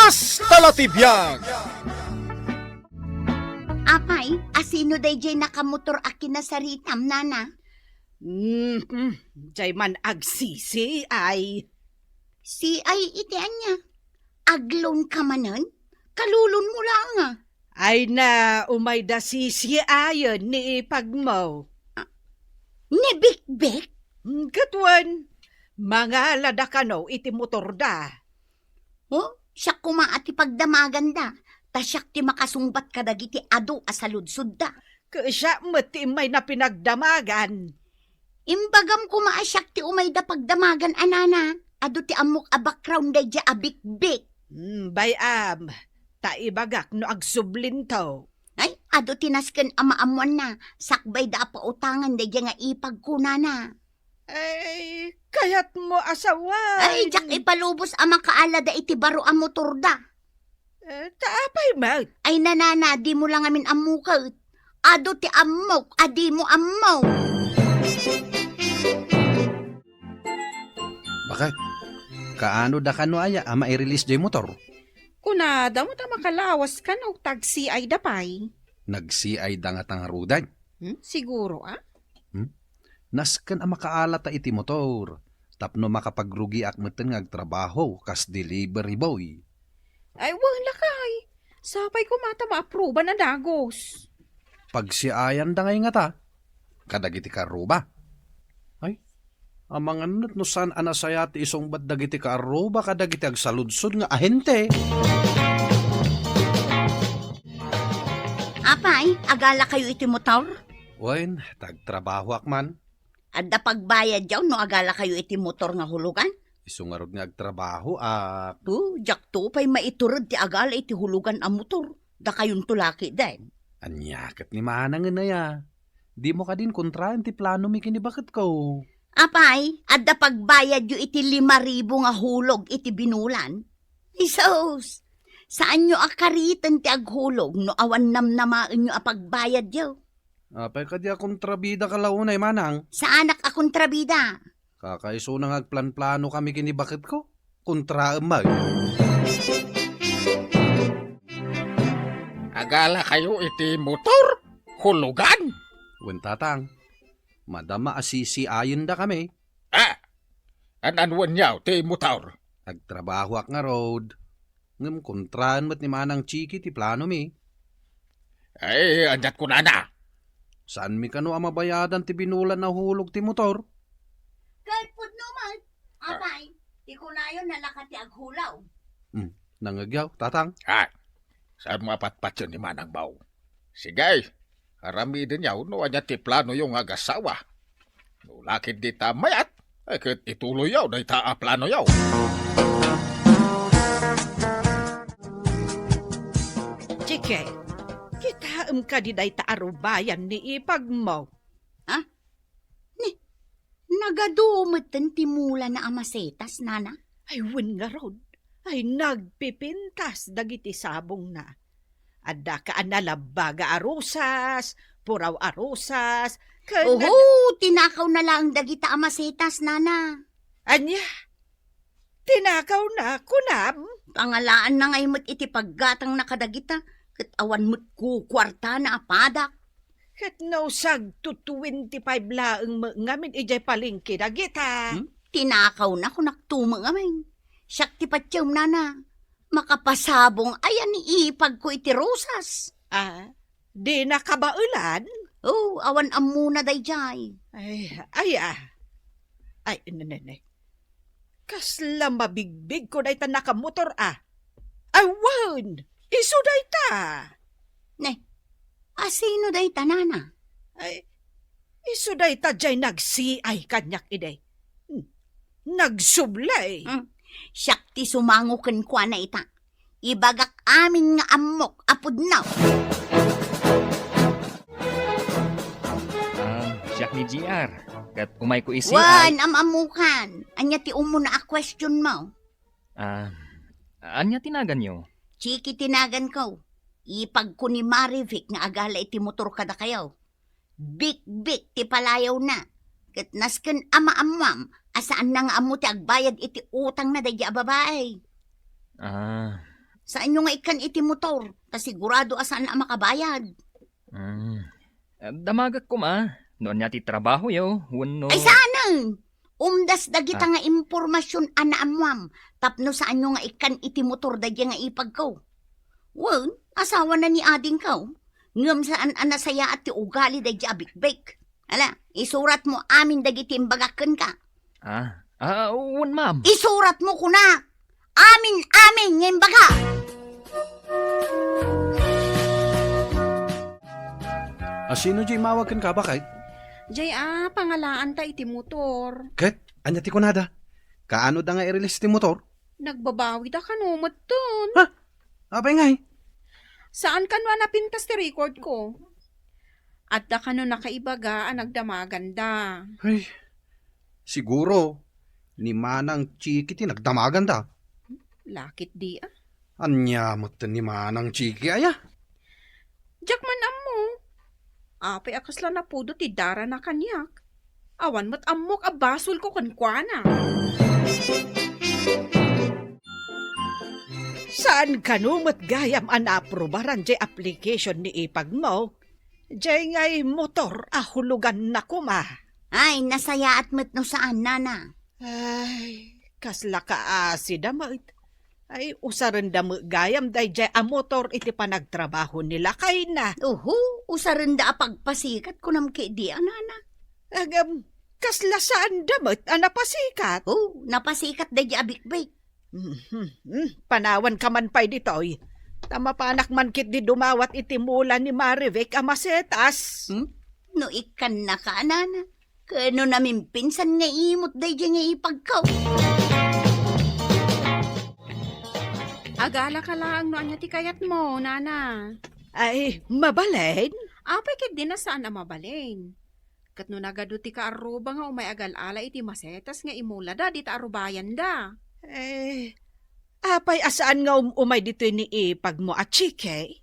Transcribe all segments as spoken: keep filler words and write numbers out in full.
Hasta la ti biag! Apay, asino daydiay nakamotor a kinasaritam, nana? Mm, mm, jay man agsisi ay. Si ay iti ania? Agloan ka manen? Kalulon mo lang, ah. Ay na, umayda sisiayen ni ipagmo. Ah, ni Bikbik? Mm, ket wen, mangalada kano iti motorda. Oh, siak koma a ti pagdamaganda, ta siak ti makasungbat kadagiti adu a saludsodda. Ket siak met ti immay na pinagdamagan. Imbagam koma a siak ti umayda pagdamagan a nana, adu ti ammok a background daydiay a Bikbik. Hmm, bay-am, ta ibagak no agsublinto. Ay, adu ti nasken a maammoanna, sakbayda a pautangan daydiay nga ipag kunana. Ay, kayatmo a sawen. Ay, diak ipalubos a makaalada iti baro a motorda. Eh, ta apay met? Ay, nanana, dimo lang amin ammo ket. Adu ti ammok a dimo ammo. Bakit? Kaano da kano aya a mairelease jay motor? Kunada met a makalawas kano, tagsiayda pay. Nagsiayda ngata ngaruden? Hmm, siguro, ah? Hmm? Nasken a makaalata iti motor, tapno makapagrugiak metten nga agtrabaho kas delivery boy. Ay, wen, lakay. Sapay koma ta maapruban a dagus. Pagsiayanda ngay ngata kadagiti kaarruba. Ay, amangan met no saan a nasayaat ti isungbat dagiti kaarruba kadagiti agsaludsod nga ahente. Apay, agalakayo iti motor? Wen, ta agtrabahoak man. Adda pagbayadyo no agalakayo iti motor nga hulugan? Isu ngarud nga agtrabahoak. Oh, diakto pay maiturod ti agala iti hulugan a motor. Dakayonto la ketdin. Ania ket ni manangen aya? Dimo kadin kontraen ti planomi ken ni baketko. Apay, adda pagbayadyo iti lima ribu nga hulog iti binulan? Isus! Saanyo a kariten ti aghulog no awan namnamaenyo a pagbayadyo? Apay kadi a kontrabida ka la unay, manang? Saanak a kontrabida. Kakaisuna nga agplanplano kami ken ni baketko. Kontraem met. Agalakayo iti motor? Hulugan? Wen, tatang. Madama a sisiayenda kami. Ah! An-anuenyo ti motor? Agtrabahoak ngarud. Ngem kontraen met ni Manang Chiki ti planomi. Ay, ania't kunana? Saanmi kano a mabayadan ti binulan a hulog ti motor? Ket pudno met. Ah. Apay, ti kunayo nalaka ti aghulog. Hmm, nangngegyo, tatang? Ah, saanmo a patpatien ni Manang Bao. Sige, aramidenyo no ania ti planoyo nga agasawa. No la ket dita mayat, ay ket ituloyyo dayta a planoyo. Chiki, kitaem kadi dayta a rubayan ni ipagmo? Ha? Ni, nagadu metten ti mulana a masetas, nana? Ay, wen ngarud. Ay, nagpipintas dagiti sabongna. Adda ka a nalabbaga a rosas, puraw a rosas, ken Oho, tinakawna laeng dagita a masetas, nana. Ania? Tinakawna, kunam? Pangalaanna ngay met iti paggatangna kadagita, ket awan met kukuartana a padak. Ket no sagto twenty-five laeng met ngamin idiay palengke dagita. Hmm? Tinakawna, kunakto met ngamin. Siak ti patiem, nana. Makapasabong aya ni ipagko iti rosas? Ah, dina kabaelan? Oh, awan ammona daydiay. Ay, ay, ah. Ay, ne, ne, ne. Kasla mabigbigko dayta nakamotor, ah. Awan! Isu dayta! Ne, asino dayta, nana? Ay, isu dayta diay nagsiay kaniak idi. Hmm, nagsubli. Hmm, siak ti sumango kenkuana ita. Ibagak amin nga ammok a pudno. Ah, siak ni G R. Ket umayko isi Wan, ay am-ammokan. Ania ti umuna a question mo? Ah, ania ti naganyo? Chiki ti naganko. Ipagko ni Marivic nga agala iti motor kadakayo. Bikbik ti palayawna. Ket nasken a maammoam a saanna nga ammo ti agbayad iti utangna daydi a babai. Ah, Saanyo nga ikkan iti motor, ta sigurado a saan a makabayad. Hmm. Damagek koma, no ania ti trabahoyo, wenno Ay, saanen! Umdas dagita Ah. nga impormasion a naammoam, tapno saanyo nga ikkan iti motor daydiay nga ipagko. Wen, asawana ni adingko, ngem saan a nasayaat ti ugali daydiay a bikbik. Ala, isuratmo amin dagiti imbagak kenka. Ah, ah, wen, ma'am. Isuratmo kunak! Amin, amin nga imbaga! A sino diay imawag kenka, baket? Diay a, pangalaanta iti motor. Ket, ania ti kunada? Kaano da nga irilis ti motor? Nagbabawida kano metten. Ha? Apay ngay? Saan kano a napintas ti record ko? Adda kano nakaibaga a nagdamaganda? Ay, siguro, ni Manang Chiki ti nagdamaganda. Lakit di, ah. Ania metten ni Manang Chiki, aya? Diak man ammo. Apay a kasla napudo ti darana kaniak? Awan met ammok a basolko kenkuana. Saan kano met gayam a naaprubaran diay application ni ipagmo? Diay ngay motor a huluganna koma. Ay, nasayaat met no saan, nana. Ay, kasla kaasida met. Ay, usarenda met gayam daydiay a motor iti panagtrabaho ni lakayna. Uhu, usarenda a pagpasikat, kunam ketdi a nana. Agam, kasla saanda met a napasikat? Oh, napasikat daydiay a bikbik. Mhm, mhm. Panawanka man pay ditoy. Ta mapanak man ketdi dumawat iti mula ni Marivic a masetas. Hmm? No ikkannaka, nana. Ken no namimpinsan nga imot daydiay nga ipagko. Agalaka laeng no ania ti kayatmo, nana. Ay, mabalin? Apay ketdi a saan a mabalin. Ket no nagadu ti kaarruba nga umay agal-ala iti masetas nga imulada dita arubayanda. Eh, apay a saan nga um-umay ditoy ni ipagmo a Chiki?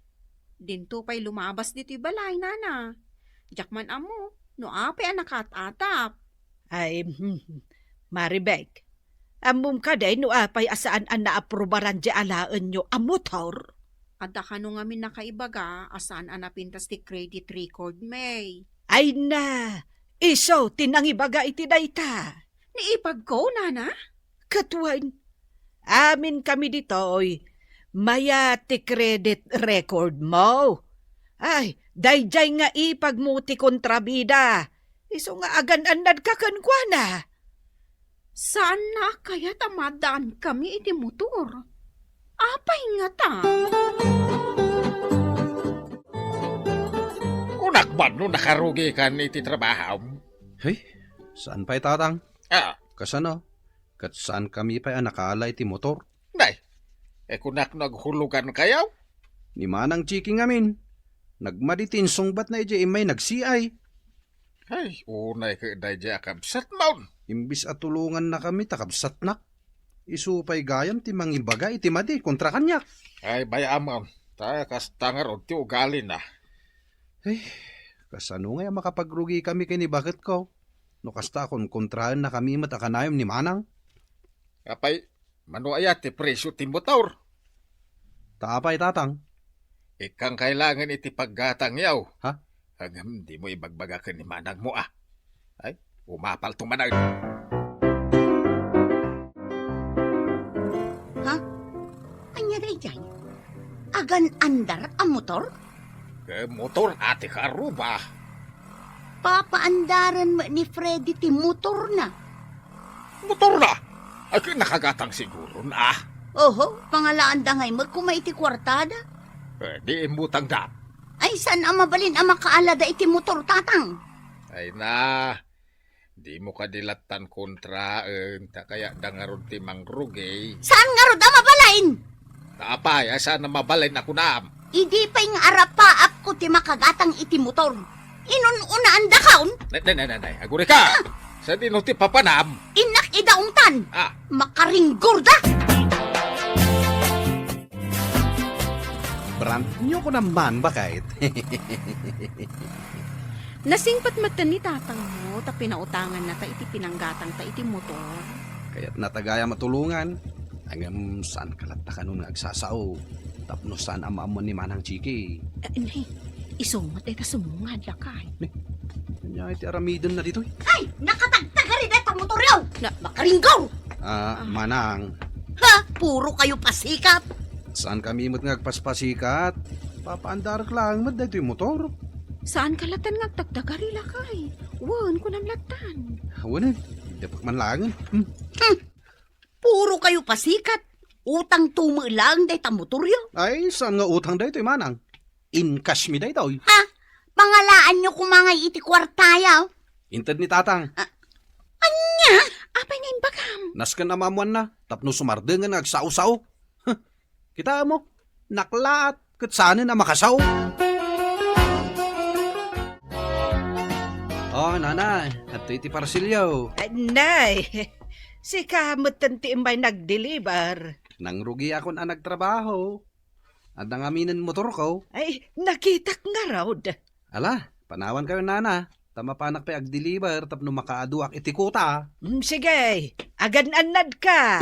Dinto pay lumabas ditoy balay, nana. Diak man ammo no apay a nakaat-atap. Ay, hmm, Maribek, ammom kadi no apay a saan a naaprubaran diay alaenyo a motor? Adda kano ngamin nakaibaga a saan a napintas ti credit record, May. Ay na, isu ti nangibaga iti dayta. Ni ipagko, nana? Ket wen, amin kami ditoy, mayat ti credit record mo. Ay, daydiay nga ipagmo ti kontrabida. Isu nga agan-annadka kenkuana. Saanna a kayat a maaddaanmi iti motor? Apay ngata? Kunak man no nakarugikan iti trabahom. Hey, saan pay, Tatang? Ah. Kasano? Ket saankami pay a nakaala iti motor? Nay, e kunak no aghulogankayo? Ni Manang Chiki ngamin, nagmadi ti insungbatna idiay immay nagsiay. Ay, unay ket daydiay a kabsatmon. Imbis a tulongannakami ta kabsatnak, isu pay gayam ti mangibaga iti madi kontra kaniak. Ay, bay-amon, ta kasta ngarud ti ugalina. Ay, kasano ngay a makapagrugikami ken ni baketko? No kasta, konkontraennakami met a kanayon ni Manang. Apay, mano aya ti presio ti motor? Ta apay, Tatang? Ikkan kailangan iti paggatangyo. Ha? Ngem dimo ibagbaga ken ni manangmo, a. Ay, umapalto manen. Ha? Ania daydiay? Agan-andar a motor? Ket motor a ti kaarruba. Papaandaren met ni Freddy ti motorna. Motorna? Ay, ket nakagatang siguron, a. Oho, pangalaanda ngay met koma iti kuartada. E, di imbutangda. Ay, saan a mabalin a makaalada iti motor, Tatang? Ay na, dimo kadi lattan kontraen, ta kayatda ngarud ti mangrugi. Saan ngarud a mabalin? Ta apay a saan a mabalin a kunam? Idi pay nga arapaapko ti makagatang iti motor, inun-unaandakon? Nay, nay, nay, nay, nay, agurika! Ah! Sadino ti papanam? Innak idaongtan! Ah. Makaringgorda! Brand new ko naman, bakit? Nasingpet metten ni tatangmo ta pinautangannata iti pinanggatangta iti motor. Kayatna ta gayam a tulongan. Ngem saan ka latta kanon nga agsasao tapno saan a maammuan ni Manang Chiki. Eh, nay, isu met dayta sumungad, lakay. Ania iti aramidenna ditoy? Ay, nakatagtagari dayta motoryo! Na- Makaringgor! Ah, Ah. Manang. Ha? Puro kayo pasikat! Saan kami met nga agpaspasikat? Papaandarek laeng met daytoy motor. Saan ka latan nga agtagtagari, lakay? Wen, kunam latan. Wen, eh. Dapak man laeng. Hmm. Hmm. Puro kayo pasikat. Utang tumo laeng dayta motoryo. Ay, saan nga utang daytoy, Manang? Incash mi daytoy. Ha? Pangalaanyo koma ngay iti kuartayo? Inted ni Tatang. Ah, ania? Apay nga imbagam? Nasken a maammuanna, tapno sumardengen nga agsao-sao. Huh, kitaem, naklaat ket saanen a makasao. Oh, Nana, adtoy ti parselyo. Ah, nay, sika metten ti immay nagdeliver. Nangrugiakon a nagtrabaho. Adda ngamin motorko. Ay, nakitak ngarud. Ala, panawankayo, Nana, ta mapanak pay agdeliver tapno makaaduak iti kuta. Mm, sige, agan-annadka.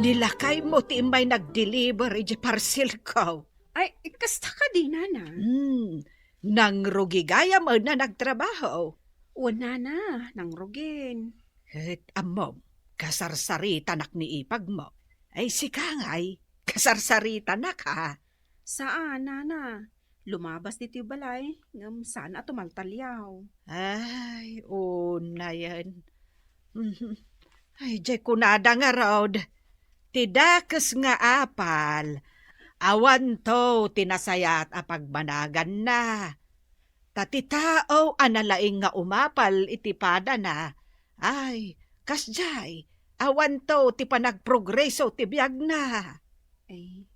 Ni lakaymo ti immay nagdeliver iti parselko. Ay, kasta kadi, Nana? Hmm, nangrugi gayam a nagtrabaho. Wen, Nana, nangrugin. Ket ammom, kasarsaritanak ni ipagmo. Ay, sika ngay, kasarsaritanak, ha? Saan, Nana. Lumabas ditoy balay, ngem saan a tumaltaliaw. Ay, unayen. Ay, diay kunada ngarud, ti dakes nga apal, awanto ti nasayaat a pagbanaganna. Ta ti tao a nalaing nga umapal iti padana, ay, kasdiay, awanto ti panagprogreso ti biagna. Ay,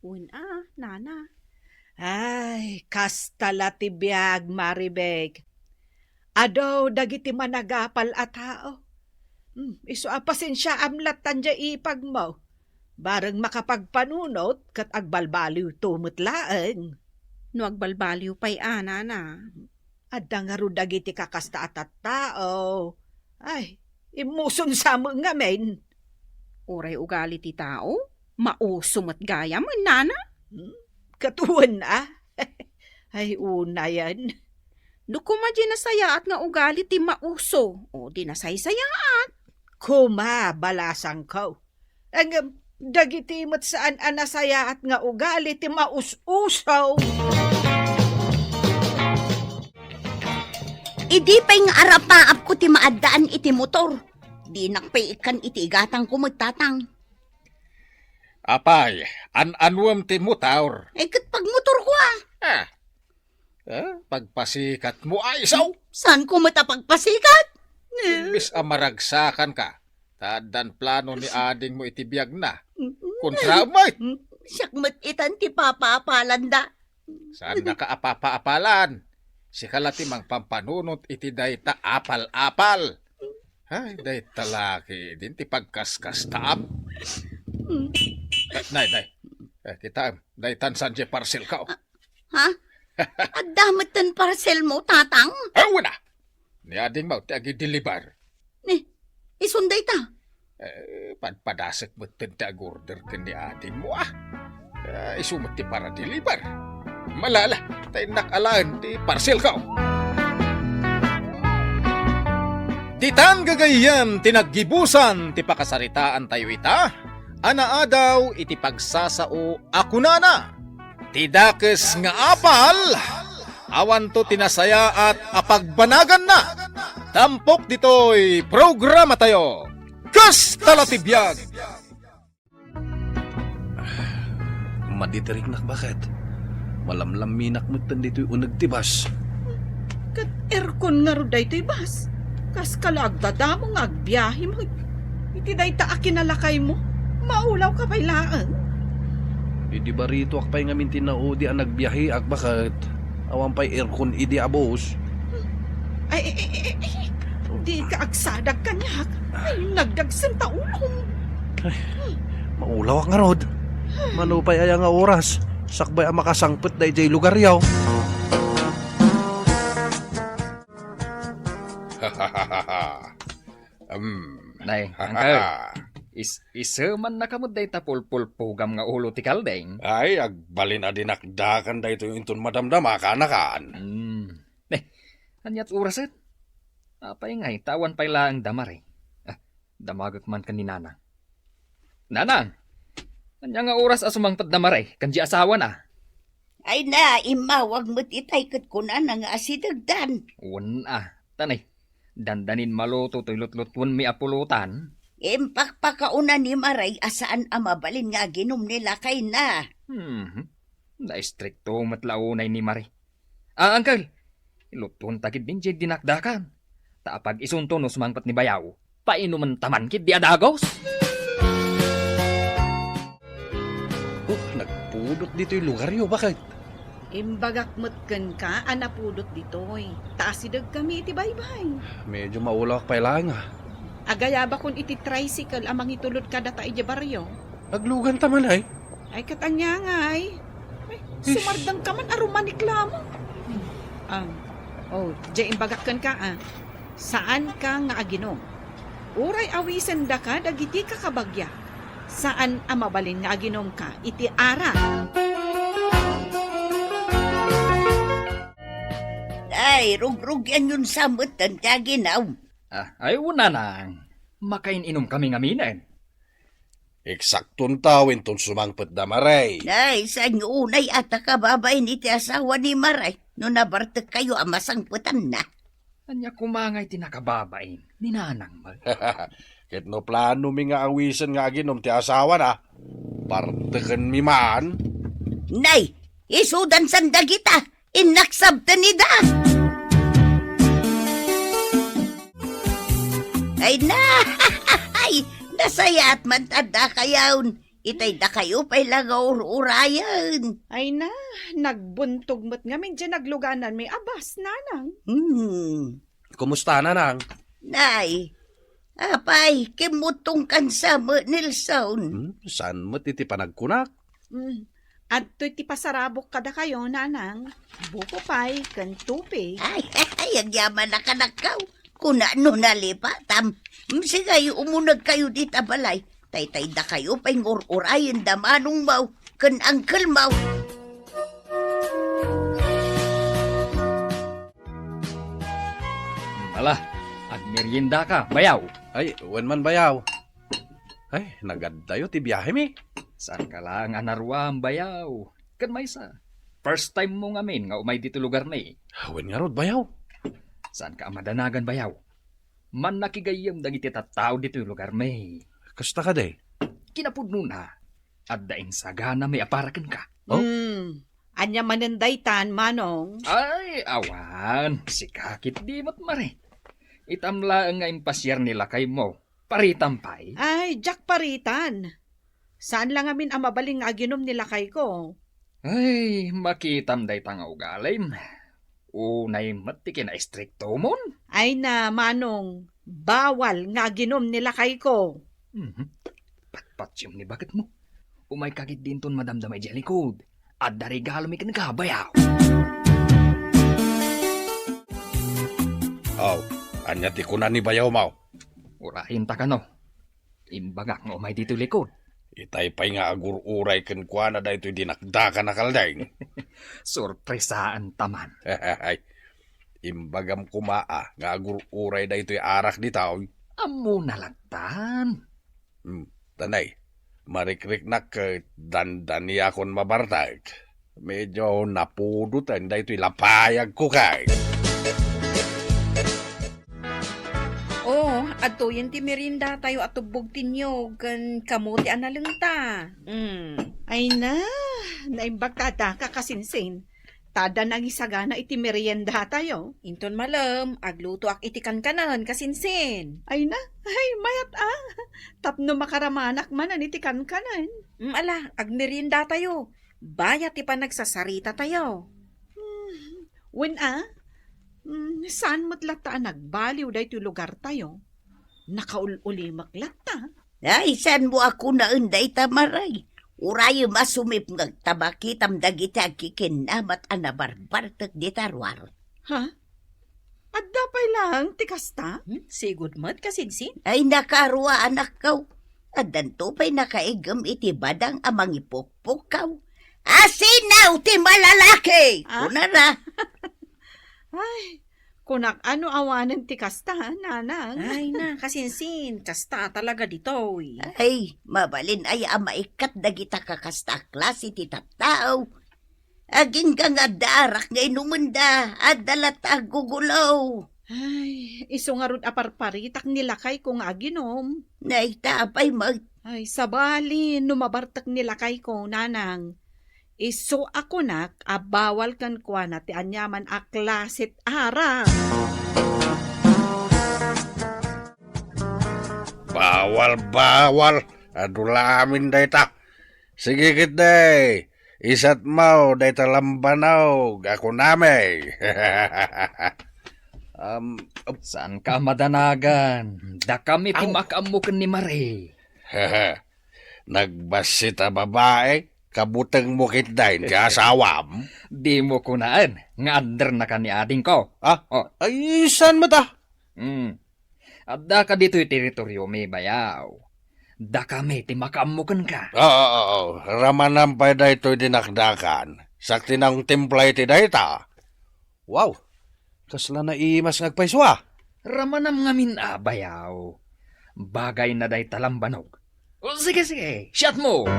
wen a, Nana. Ay, kasta la ti biag, Maribek. Adu dagiti managapal a tao. Hmm, isu a pasensiaam lattan diay ipagmo. Bareng makapagpanunot ket agbalbaliwto met laeng. No agbalbaliw pay a, Nana. Adda ngarud dagiti kakasta a tattao. Ay, immuson sa met ngamin. Uray ugali ti tao, mauso met gayam, Nana? Hmm? Ket wen a? Ay, unayen. No koma di nasayaat nga ugali ti mauso, o di nasaysayaat. Koma, balasangko. Ngem, dagiti met saan a nasayaat nga ugali ti maus-uso. Idi pay nga arapaapko ti maaddaan iti motor, dinak pay ikkan iti igatangko met, Tatang. Apay, an-anuem ti motor? Eh, ket pagmotorko a. Ah, Eh, pagpasikatmo, ay, saw! Saanko met a pagpasikat? Imbes a maragsakanka, ta addan plano ni adingmo iti biagna. Kontra met! Siak met itan ti papaapalanda. Saannaka a papaapalan. Sika la ti mangpampanunot iti dayta apal-apal. Ay, dayta la ketdin ti pagkaskastaam. Eh, nay, nay. Eh, kitaem, daytan saan diay parselko. Ha? Adda metten parselmo, Tatang? Awan a! Ni adingmo ti agideliver. Ni, isun dayta? Eh, padpadasek metten ti agorder ken ni adingmo, a. Eh, isu met ti para-deliver. Malala, ta innak alaen ti parselko. Ditan gagayyem ti naggibusan ti pakasaritaantayo ita, a naadaw iti pagsasao a kunana, Ti dakes nga apal, awanto ti nasayaat a pagbanaganna. Tampok ditoy programatayo, Kasta la ti Biag. Madi ti riknak, baket. Malamlamminak metten ditoy uneg ti bus. Ket aircon ngarud daytoy bus. Kaskala agdadamo nga agbiahe met. Iti dayta a kinalakaymo, maulawka pay laeng. Idi baritoak pay ngamin ti naudi a nagbiaheak, baket. Awan pay aircon idi a bus. Ay, ay, ay, ay, ay. Dika agsadag kaniak. Ay, nagdagsen ta ulom. Ay, maulawak ngarud. Mano pay aya nga oras, sakbay a makasangpet daydiay lugaryo. Angkel, Ah. is-, isemannaka met dayta pulpulpugam nga ulo ti kaldeng. Ay, agbalin a dinakdakan daytoy inton madamdama, kaanakan. Hmm. Eh, aniat oraset? Apay ngay, ta awan pay laeng da Mare. Ah, damagek man ken ni Nanang. Nanang, ania nga oras a sumangpet da Mare ken di asawana? Ay na, immawag met itay ket kunana nga asidegdan. Wen a, tanay, dandanin maluto toy lutlutuenmi a pulutan. Impakpakauna ni Mare a saan a mabalin nga aginom ni lakayna. Hmm, naistrikto met la unay ni Mare. Ah, Angkel, ilutuenta ketdin diay dinakdakan. Ta apag-isunto no sumangpet ni Bayaw, painomenta man ketdi a dagos. Oh, nagpudot ditoy lugaryo, baket? Imbagak met kenka a napudot ditoy, ta asidegkami iti baybay. Medyo maulawak pay laeng, ah. Agayabakon iti tricycle a mangitulod kadata idiay barrio. Agluganta man, ay? Ay, ket ania ngay? Ay, sumardengka man a rumanik lamang. Ah, oh, diay imbagak kenka, ah. Saanka nga aginom. Uray awisendaka dagiti kakabagyak. Saan a mabalin nga aginumka iti arak. Ay, rugrugianyon sa metten ti aginom. Ah, ay, wen, Nanang. Makain-inomkami ngaminen. Eksakto inton sumangpet da Mare. Ay, saanyo unay a ta kababain iti asawa ni Mare no nabartekkayo a masangpetanna? Ania koma ngay ti nakababain ni Nanang met? Ket no planomi nga awisen nga aginom ti asawana, bartekenmi man. Nay, isudan san dagita. Innak sabten ida. Ay na! Ay, nasayaat man ta dakayon. Itay dakayo pay la nga ur-urayen. Ay na, nagbuntog met ngamin diay naglugananmi a bas, Nanang. Hmm. Kumusta, Nanang? Nay, apay, kimmutongkan sa met, Nelson. Hmm, saan met iti panagkunak? Mm. Adtoy ti pasarabok kadakayo, Nanang. Buko pay ken tupig. Ay, ay, ay, agyaman a kadakayo. Kuna no nalipatam. Mm, sige, umunegkayo dita balay. Taytay dakayo pay ngur-urayen da manongmo ken angkelmo. Ala, agmeriendaka, bayaw. Ay, wen man, bayaw. Ay, nagaddayo ti biahemi. Saanka laeng a naruam, bayaw. Ken maysa, first time mo ngamin nga umay ditoy lugarmi. Wen ngarud, bayaw. Saanka a madanagan, bayaw. Mannakigayyem dagiti tattao ditoy lugarmi. Kasta kadi? Kinapudnona, adda insaganami a para kenka. Oh? Hmm. Ania manen daytan, Manong? Ay, awan. Sika ketdi met, Mare. Itam laeng nga impasiar ni lakaymo. Paritam pay? Ay, diak paritan. Saan la ngamin a mabalin nga aginom ni lakayko. Ay, makitam dayta nga ugalim. Unay met ti kinaistriktomon. Ay na, Manong, bawal nga aginom ni lakayko. Mhm. Patpatsem ni baketmo. Umayka ketdi inton madamdama idiay likod. Adda regalomi kenka, bayaw. Aw, ania ti kuna ni bayawmo? Urayenta kano. Imbagak nga umay ditoy likod. Itay pay nga agur-uray kenkuana daytoy dinakdakan a kaldeng. Sorpresaanta man. Imbagam koma a nga agur-uray daytoy arak ditoy. Ammona lattan. Hmm, tanay, marikriknak ket dandaniakon mabartek. Medyo napudoten daytoy lapayagko kay. Oh, adtoyen ti meriendatayo a tubbog ti niyog ken kamote a nalengta. Mm. Ay na, naimbag ta adda ka, kasinsin. Ta adda nangisagana iti meriendatayo. Inton malem, aglutoak iti kankanen, kasinsin. Ay na, ay, mayat a. Tapno makaramanak manen iti kankanen. Mm, ala, agmeriendatayo. Bayat ti panagsasaritatayo. Hmm, wen a, hmm, saan met latta a nagbaliw daytoy lugartayo. Nakaul-ulimek latta. Ay, saanmo a kunaen dayta, Maray? Urayem a sumipngeg ta makitam dagiti agkikinnamat a nabarbartek dita ruar. Ha? Adda pay laeng ti kasta? Hmm? Sigud met, kasinsin? Ay, nakarua, anakko. Addanto pay nakaiggem iti badang a mangipukpukkaw. Asinaw ti malalaki! Ah? Kunana. Ay, kunak, ano awanen ti kasta, nanang? Ay na, kasinsin, kasta talaga ditoy. Ay, mabalin aya a maikkat dagita kakasta a klase ti tattao. Agingga nga adda arak nga inumenda, adda latta aggugulaw. Ay, isu ngarud a parparitak ni lakayko nga aginom. Nay, ta apay met? Ay, sabali, no mabartek ni lakayko, nanang. Isu a kunak a bawal kenkuana ti aniaman a klaset arak. Bawal, bawal. Adu la amin dayta. Sige ketdi, isatmo dayta lambanog a kunami. Um, Saanka a madanagan. Dakami ti Aw. makaammo ken ni Mare. Nagbassit a babai, kabutengmo ketdin ti asawam. Dimo kunaen nga underna ka ni adingko. Ah? Oh. Ay, saan met a? Hmm. Addaka ditoy teritoriomi, bayaw. Dakami ti makaammo kenka. Oo, oo, oo. Ramanam pay daytoy dinakdakan. Sakti nang timpla iti dayta. Wow! Kasla naimas nga agpayso a. Ramanam ngamin a, bayaw. Bagayna dayta lambanog. O, sige, sige. Siatmo!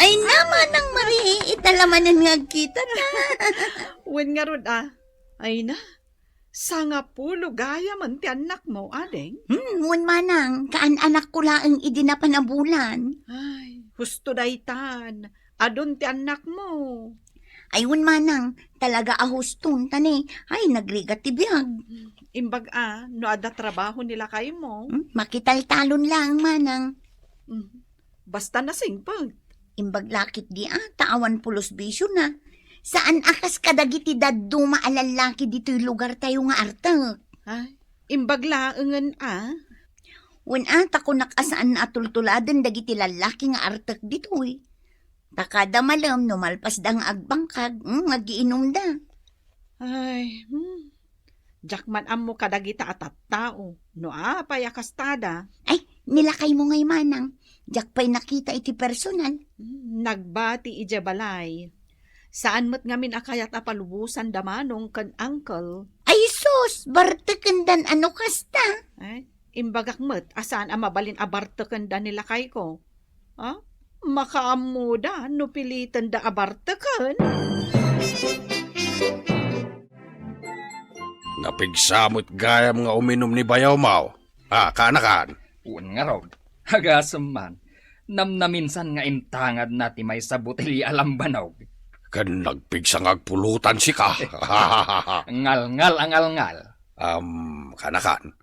Ay na, Manang Mari, ita la manen nga agkitata. Wen ngarud a. Ay na, sangapulo gayamen ti annakmo, ading? Hmm, wen manang, kaan-anakko laeng idi napan a bulan. Ay, husto daytan. Adun ti annakmo. Ay, wen manang, talaga a huston, ta ne, ay, nagrigat ti biag. Hmm, imbag a, no adda trabaho ni lakaymo. Hmm, makitaltalon laeng, manang. Hmm. Basta nasingpet. Imbag la ketdi a, ta awan pulos bisiona. Saan a kas kadagiti dadduma a lallaki ditoy lugartayo nga artek. Ay, imbag laengen a. Wen a, ta kunak a saan a tultuladen dagiti lallaki nga artek ditoy. Ta kada malem no malpasda nga agbangkag, mm, agiinumda. Ay, hmm. Diak man ammo kadagita a tattao. No apay a kastada? Ay, ni lakaymo ngay manang. Diak pay nakita iti personal. Hmm, nagbati idiay balay. Saan met ngamin a kayat a palubosan da manong ken uncle. Ay sus, bartekendan a no kasta. Ay, imbagak met a saan a mabalin a bartekenda ni lakayko. Ah, makaammoda no pilitenda a barteken? Napigsa met gayam nga uminum ni bayawmo. Ah, kaanakan? Wen ngarud, agasem man. Namnaminsan nga intangadna ti maysa a botelya a lambanog. Ken nagpigsa nga agpulutan sika. Ngalngal a ngalngal. Am, kaanakan?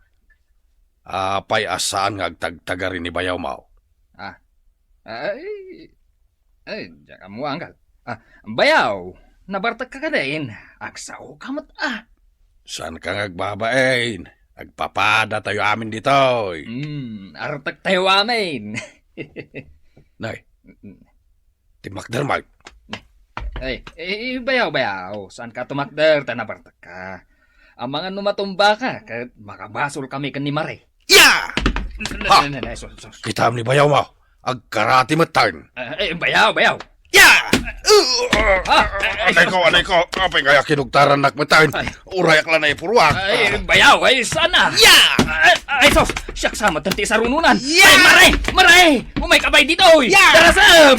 Apay a saan nga agtagtagari ni bayawmo? Ah. Ay, ay, diak ammo, uncle. Ah, bayaw, nabartekka kadin? Agsaoka met a. Saanka nga agbabain? Agpapadatayo amin ditoy. Hmm, artektayo amin. Nay, Timakder, Mike. Ay, eh, bayaw, bayaw. Saanka tumakder, ta nabartekka. Amangan no matumbaka, ket makabasol kami ken ni Mare. Ya! Ha! Ne, ne, ne, sus, sus. Kitaem ni bayawmo. Agkarate met tayo. Eh, eh, bayaw, bayaw. Ya! Ah, eh, eh, Anay ko, sus, anay sus. ko. Apay nga kinugtarannak met tayo. Ay. Urayak la naipuruak. Ay, bayaw, ay, sana. Ya! Ay, ay, sus! Siak sa met ti sarunonan. Ya! Ay, Mare! Mare! Umayka bay ditoy! Ya! Darasem!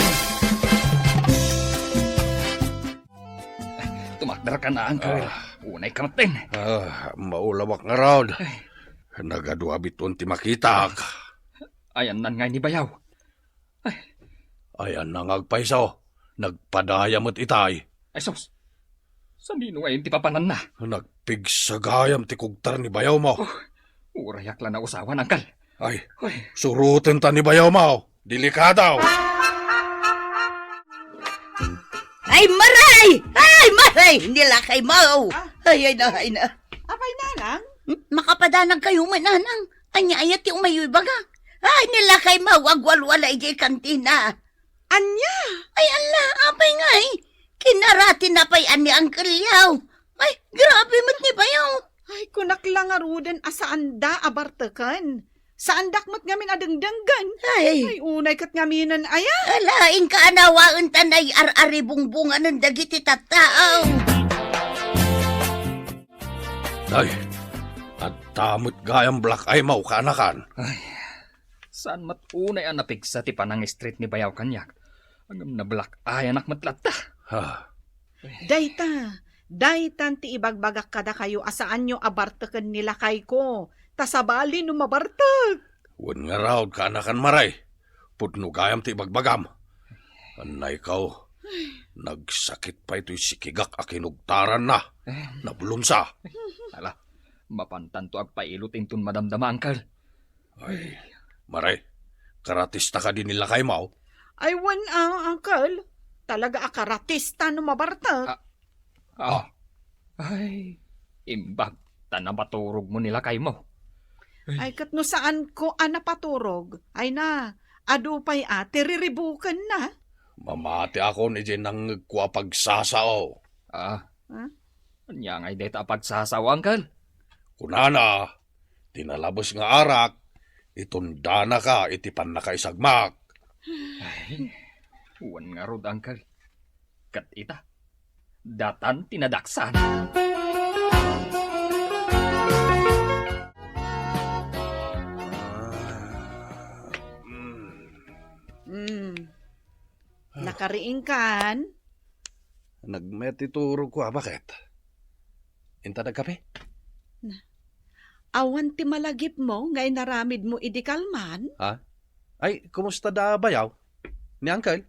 Tumakder ka na, Uncle. Ah. Unay ka met din. Ah, maulawak ngarud. Ay. Nagadu a biton ti makitak. Ayanna ngay ni bayaw. Ay. Ayanna nga agpayso. Nagpadaya met itay. Ay, sus. Sanino ngay ti papananna? Nagpigsa gayam ti kugtar ni bayawmo. Oh, urayak la nausawan, uncle. Ay, Uy. Surotenta ni bayawmo. Delikado. Ay, Mare! Ay, Mare! Ni lakaymo! Ah. Ay, ay na, ay na. Apay, nanang? Hmm? Makapadanagkayo met, nanang. Ania aya ti umayo ibaga? Ay, ni lakaymo, agwalwala idiay kantina. Ania? Ay, ala, apay ngay? Kinaratina pay a ni Uncle Yao. Ay, grabe met ni Bayaw. Ay, kunak la ngaruden a saanda a barteken. Saandak met ngamin a dengdenggen. Ay. Ay, unay ket ngaminen aya. Ala, inka a nawaen ta nay ar-aribungbunganen dagiti tattao. Nay, adda met gayam black eye mo, kaanakan. Ay, saan met unay a napigsa ti panangistreet ni Bayaw kaniak. Ngem na-black eye-anak met latta. Ha. Dayta, daytan ti ibagbagak kadakayo a saanyo a barteken ni lakayko, ta sabali no mabartek. Wen ngarud, kaanakan, Mare, pudno gayam ti ibagbagam. Annaykaw, nagsakit pay toy sikigak a kinugtaranna. Eh. Nabulomsa. Ala, mapantanto agpailot inton madamdama, Uncle. Ay, Mare, karatista kadi ni lakaymo? Ay, wen a, Uncle. Talaga a karatista no mabartek. Ah, ah. Ay, imbag ta napaturogmo ni lakaymo. Ay, ket no saanko a napaturog, ay na, adu pay a ti riribukenna. Mamatiakon idiay nangngegko a pagsasao. Ah. Ha? Ania ngay dayta a pagsasao, Uncle? Kunana, ti nalabes nga arak, itundanaka iti pannakaisagmak. Ay, wen ngarud, Uncle. Ket ita, datan ti nadaksan. Mm. Nakariingkan? Nagmet ti turogko a, baket? Inta nagkape? Na, awan ti malagipmo nga inaramidmo idi kalman? Ha? Ay, kumusta da Bayaw? Ni Uncle?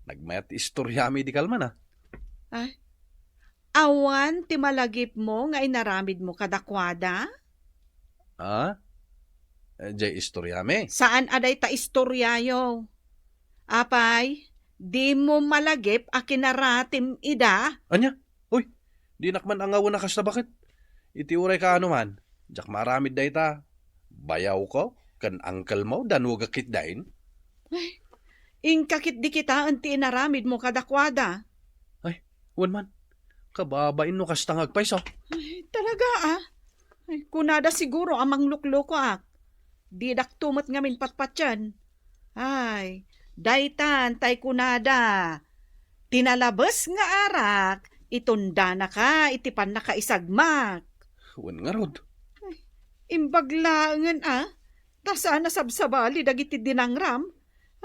Nagmayat ti istoriami idi kalman, a. Ay, awan ti malagipmo nga inaramidmo kadakuada? Ha? Eh, jay istoriami? Saan a dayta istoriayo. Apay, dimo malagip a kinaratim ida? Ania? Uy, dinak man angawen a kasta, baket. Iti uray kaano man, diak maaramid dayta. Bayawko ken uncle mo, danogek ketdin. Ay, inka ketdi kitaen ti inaramidmo kadakuada. Ay, wen man. Kababain no kasta nga agpayso. Ay, talaga, a. Ay, kunada siguro a mangluklokoak. Didakto met ngamin patpatien. Ay, daytan tay kunada, "Ti nalabes nga arak, itundanaka iti pannakaisagmak." Wen ngarud. Ay, imbag laengen, a, ta saan a sabsabali dagiti dinangram.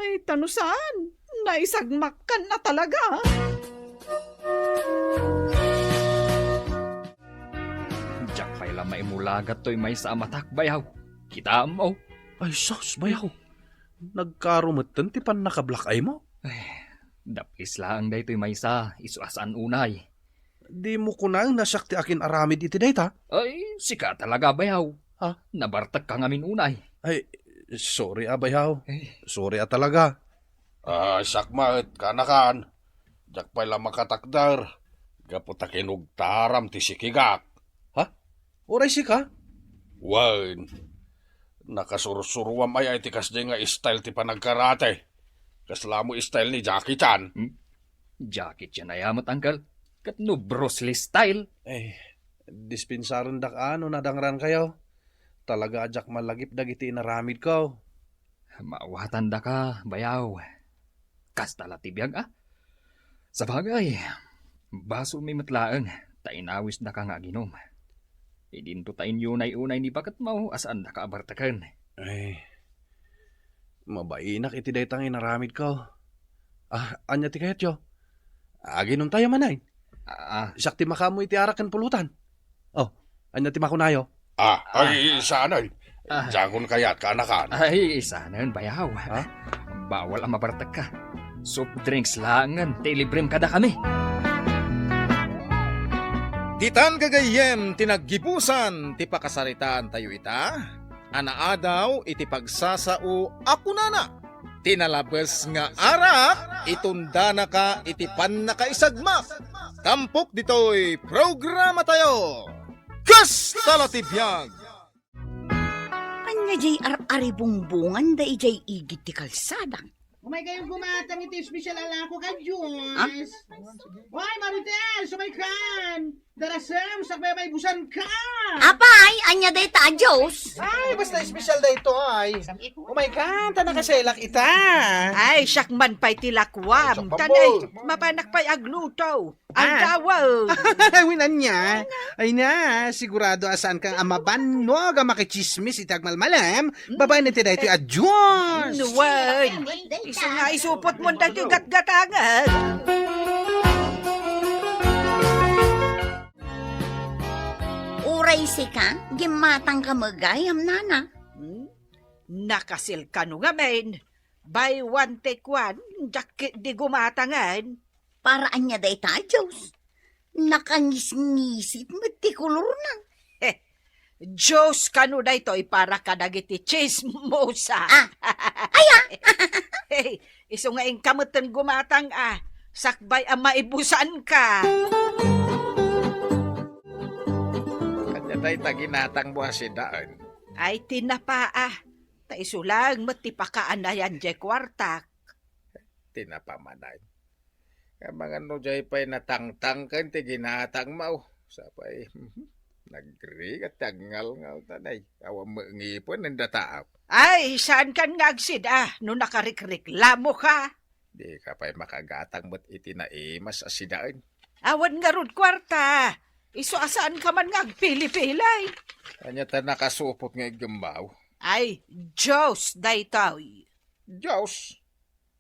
Ay, ta no saan, naisagmakkan a talaga. Diak pay la maimulagat toy maysa a matak, bayaw. Kitaem, o. Ay, sus, bayaw. Nagkarumetten ti pannakablak-ay mo. Ay, dapis laeng daytoy maysa, isu a saan unay. Dimo kunaen a siak ti akin-aramid iti dayta? Ay, sika talaga, bayaw. Ha? Nabartekka ngamin unay. Ay, sorry a, bayaw. Ay. Sorry a talaga. Ah, siak met, kaanakan. Diak pay la makatakder. Gapu ta kinugtaram ti sikigak. Ha? Uray sika? Wen, nakasursuruam aya iti kasdiay nga style ti panagkarate. Kasla mo style ni Jackie Chan. Hmm? Jackie Chan aya met, uncle? Ket no Bruce Lee style? Eh, dispensarendak a no nadangrankayo. Talaga a diak malagip dagiti inaramidko. Maawatandaka, bayaw. Kasta la ti biag, a. Sabagay, basolmi met laeng ta inawisdaka nga aginom. Idinto ta inyunay-unay ni baketmo a saandaka a barteken. Ay, mabainak iti dayta nga inaramidko. Ah, ania ti kayatyo? Aginomtayo manen. Ah. Siak ti makaammo iti arak ken pulutan. Oh, ania ti makunayo? Ah, ay, ah, saanen. Ah. Diakon kayat, kaanakan. Ay, saanen, bayaw. Ha? Bawal a mabartekka. Soft drinks laengen ti ilibrem kadakami. Ditan gagayyem ti naggibusan ti pakasaritaantayo ita, a naadaw iti pagsasao a kunana, "Ti nalabes nga arak, itundanaka iti pannakaisagmak." Tampok ditoy programatayo, Kasta la ti biag! Ania jay ar-aribungbungan da idiay igid ti kalsada? May kayong gumatang iti special a lako ka, Diyos. Ah? Why, Marites, umay kan. Darasem, sakbay may busan ka. Apay, anya dayta a Diyos? Ay, basta special dayto ay. Umay kan, ta nakaselak ita. Ay, siak man pay ti lakuam. Ay, siak man, tanay, boy. Mapanak pay agluto. Ang Ah. Tawag. Ay, winannya. Ay na, sigurado a saan kang a mabannog a makichismis iti agmalmalem, babaen iti daytoy a Diyos. Nuan. Isu nga isupot mo daytoy gatgatangan. Uray sika, gimmatang ka met gayam, nana. Hmm? Nakasil kano ngamin. Buy one, take one, diak ketdi gumatangan. Para ania dayta a Diyos? Nakangisngisit met ti kolorna. Heh, Diyos kano daytoy para kadagiti chismosa. Ah, aya? Hey, isu nga inka metten gumatang a, sakbay a maibusan ka. Ania dayta ginatang mo a sidaen? Ay, tinapa a. Ta isu laeng met ti pakaanayan diay kuartak. Tinapa manen. Amangan no diay pay natangtang ken ti ginatang mo. Sapay, nagrigat ti agngalngal tanay. Awan met ngipen enda taaw. Ay, saan kan nga agsida no nakarikreklamo ka? Di ka pay makagatang met iti naimas a sidaen. Awan ngarud kuarta. Isu a saan ka man nga agpilipilay. Ania ta nakasupot nga iggemmaw? Ay, Diyos daytoy. Diyos?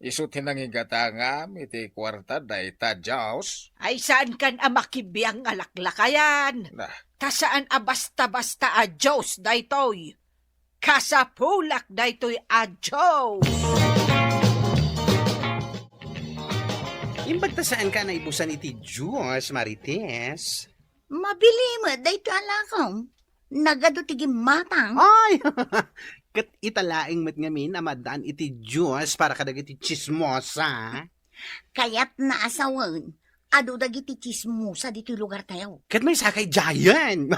Isu ti nangigatangam iti kuarta dayta Diyos? Ay, saan kan a makibiang nga laklakayan? Nah. Ta saan a basta-basta a Diyos daytoy. Kasapulak daytoy a Diyos. Imbag ta saan ka naibusan iti Diyos, Marites? Mabilin met daytoy a lakom. Nagadu ti gimmatang. Ay! Ket ita laeng met ngamin a maddaan iti Diyos para kadagiti chismosa. Kayatna a sawen, adu dagiti chismosa ditoy lugartayo. Ket maysa kay Giant.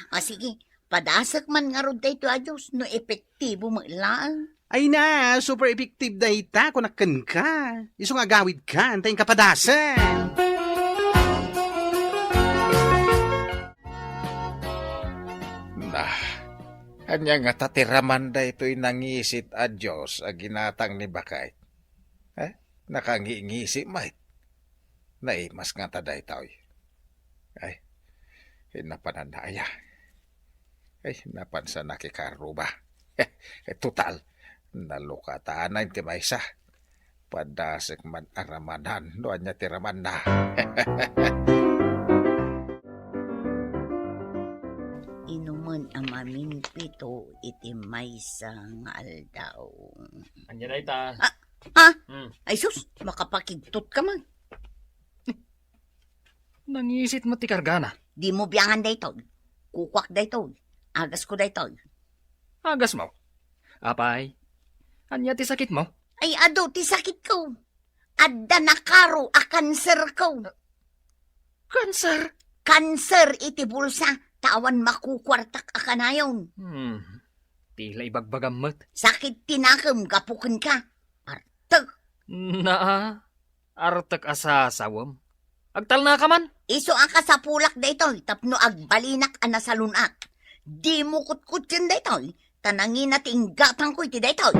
O sige, padasek man ngarud daytoy a Diyos no epektibo met laeng. Ay na, super effective dayta, kunak kenka. Isu nga agawidkan, ta inka padasek. Nah, ania ngata ti raman daytoy nangisit a Diyos a ginatang ni Bakay? Eh, nakangingisi met. Naimas ngata daytoy. Ay, napananna aya. Ay, napansa nakikaruba. Eh, total, nalukatana ti maysa. Padasek man a ramanan no ania ti ramanna. Inumen a maminpito iti maysa nga aldaw. Ania dayta? Ah, ah! Hmm. Ay sus, makapakigtot ka man. Nangisit met ti kargana. Dimo biangan daytoy. Kukuak daytoy. Agasko daytoy. Agasmo? Apay, ania ti sakitmo? Ay, adu ti sakitko. Adda nakaro a kanserko. Kanser? Kanser iti bulsa, ta awan makukuartak a kanayon. Hmm. Ti la ibagbagam met. Sakit ti nakem gapu kenka. Artek. Naa, artek a sasawem. Agtalnaka man. Isu a kasapulak daytoy tapno agbalinak a nasalun-at. Dimo kutkutien daytoy, ta nangina ti inggatangko iti daytoy.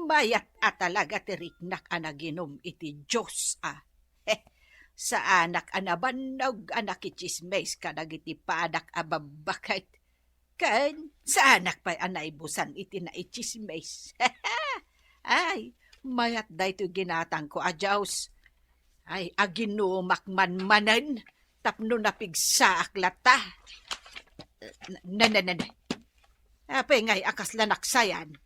Mayat a talaga ti riknak a naginum iti Dios, a. Saanak a nabannog a nakitsismis kadagiti padak a babbaket. Ken saanak pay a naibusan iti naitsismis. Ay, mayat daytoy ginatangko a Dios. Ay, aginumak man manen tapno napigsaak latta. Na, na, na, na. Apay ngay a kasla naksayan?